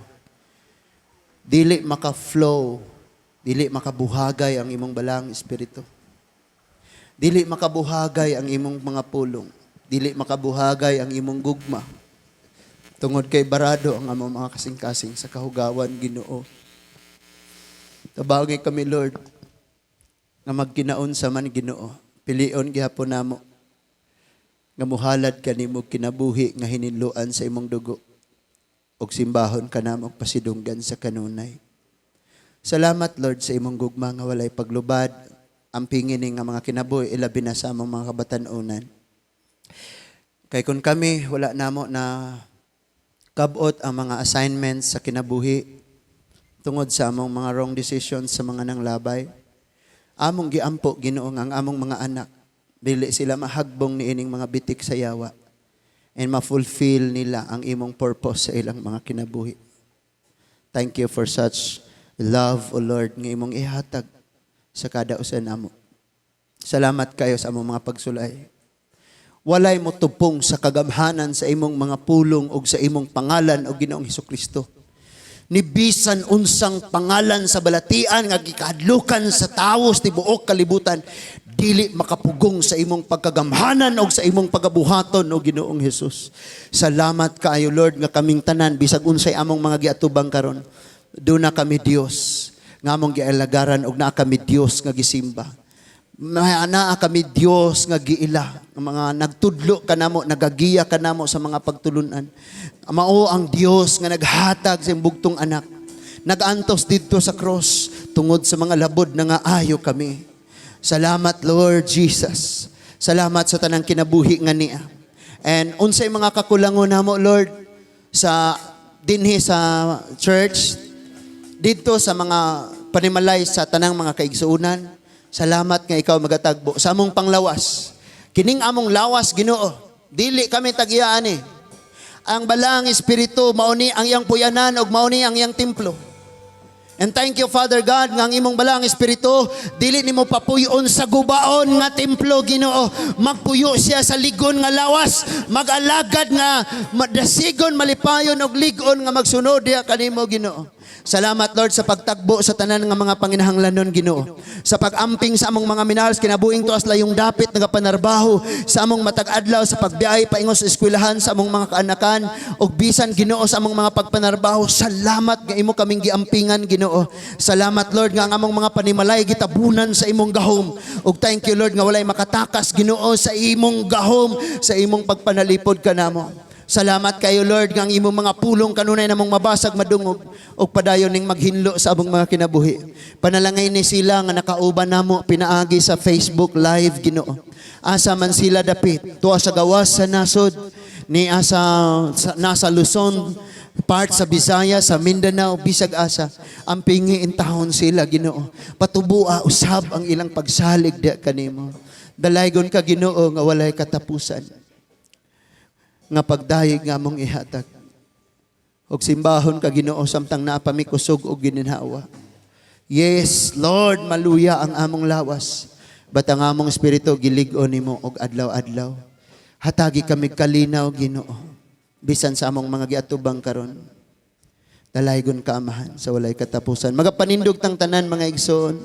Dili maka-flow, dili makabuhagay ang imong balang espiritu. Dili makabuhagay ang imong mga pulong. Dili makabuhagay ang imong gugma. Tungod kay barado ang among mga kasing-kasing sa kahugawan, Ginoo. Tabangi kami, Lord, nga magkinaon sa man, Ginoo. Pilion gihapon namo nga muhalad kanimo kinabuhi nga hininluan sa imong dugo ug simbahon ka namo og pasidunggan sa kanunay. Salamat, Lord, sa imong gugma nga walay paglubad. Ampingi ni nga mga kinabuhi, ilabi na sa among mga kabatan-onan. Kay kung kami wala namo na kabot ang mga assignments sa kinabuhi tungod sa among mga wrong decisions sa mga nanglabay, among giampo, Ginoo, ang among mga anak dili sila mahagbong niining mga bitik sa yawa and ma-fulfill nila ang imong purpose sa ilang mga kinabuhi. Thank you for such love, O Lord, nga imong ihatag sa kada usa namo. Salamat kayo sa among mga pagsulay. Walay mo tupong sa kagamhanan sa imong mga pulong ug sa imong pangalan, o Ginoong Kristo. Ni bisan unsang pangalan sa balatian nga gikahadlukan sa tawo sa tibuok kalibutan, dili makapugong sa imong pagkagamhanan og sa imong pagabuhaton, o Ginoong Hesus. Salamat kaayo, Lord, nga kaming tanan, bisag unsay among mga giatubang karon, duna kami Dios nga among gialagaran ug naa kami Dios nga gisimba. Naa kami Dios nga giila, ang mga nagtudlo kanamo, nagagiya kanamo sa mga pagtulunan. Mao ang Dios nga naghatag sa iyang bugtong anak. Nagantos didto sa cross tungod sa mga labod na nga ayo kami. Salamat, Lord Jesus. Salamat sa tanang kinabuhi nga niya. And unsay mga kakulangon namo, Lord, sa dinhi sa church, didto sa mga panimalay, sa tanang mga kaigsuonan, salamat nga ikaw magatagbo sa among panglawas. Kining among lawas, Ginoo, dili kami tagiyaan eh. Ang balang espiritu mauni ang iyang puyanan ug mauni ang iyang templo. And thank you, Father God, nga ang imong balang espiritu dili nimo papuyon sa gubaon nga templo, Ginoo. Magpuyo siya sa ligon nga lawas, mag-alagad nga madasigon, malipayon og ligon nga magsunod diha kanimo, Ginoo. Salamat, Lord, sa pagtagbo sa tanan nga mga panginahanglanon, Ginoo. Sa pag-amping sa among mga minahal sa kinabuhing tuas layong dapit nagapanarbaho sa among matag adlaw, sa pagbiyahe paingon sa eskwelahan sa among mga kaanakan ug bisan, Ginoo, sa among mga pagpanarbaho. Salamat nga imo kaming giampingan, Ginoo. Salamat, Lord, nga ang among mga panimalay gitabunan sa imong gahom. Ug thank you, Lord, nga walay makatakas, Ginoo, sa imong gahom, sa imong pagpanalipod kanamo. Salamat kayo, Lord, nga ang imong mga pulong kanunay namong mabasag, madungog ug padayon ning maghinlo sa among mga kinabuhi. Panalangay ni sila nga nakauban namo pinaagi sa Facebook Live, Ginoo. Asa man sila dapit, tuwa sa gawas sa nasod, ni asa sa, nasa Luzon, part sa Bisaya, sa Mindanao, bisag asa. Ampingi intawon sila, Ginoo. Patubua usab ang ilang pagsalig diha kanimo. Dalaygon ka, Ginoo, nga walay katapusan nga pagdayeg nga among ihatag. Og simbahon ka, Ginoo, samtang naa pa mi kusog og gininhawa. Yes, Lord, maluya ang among lawas. But ang among espiritu gilig-on nimo og adlaw-adlaw. Hatagi kami kalinaw, Ginoo. Bisan sa among mga giatubang karon. Dalaygon ka, Amahan, sa walay katapusan. Magapanindog tang tanan, mga igsoon.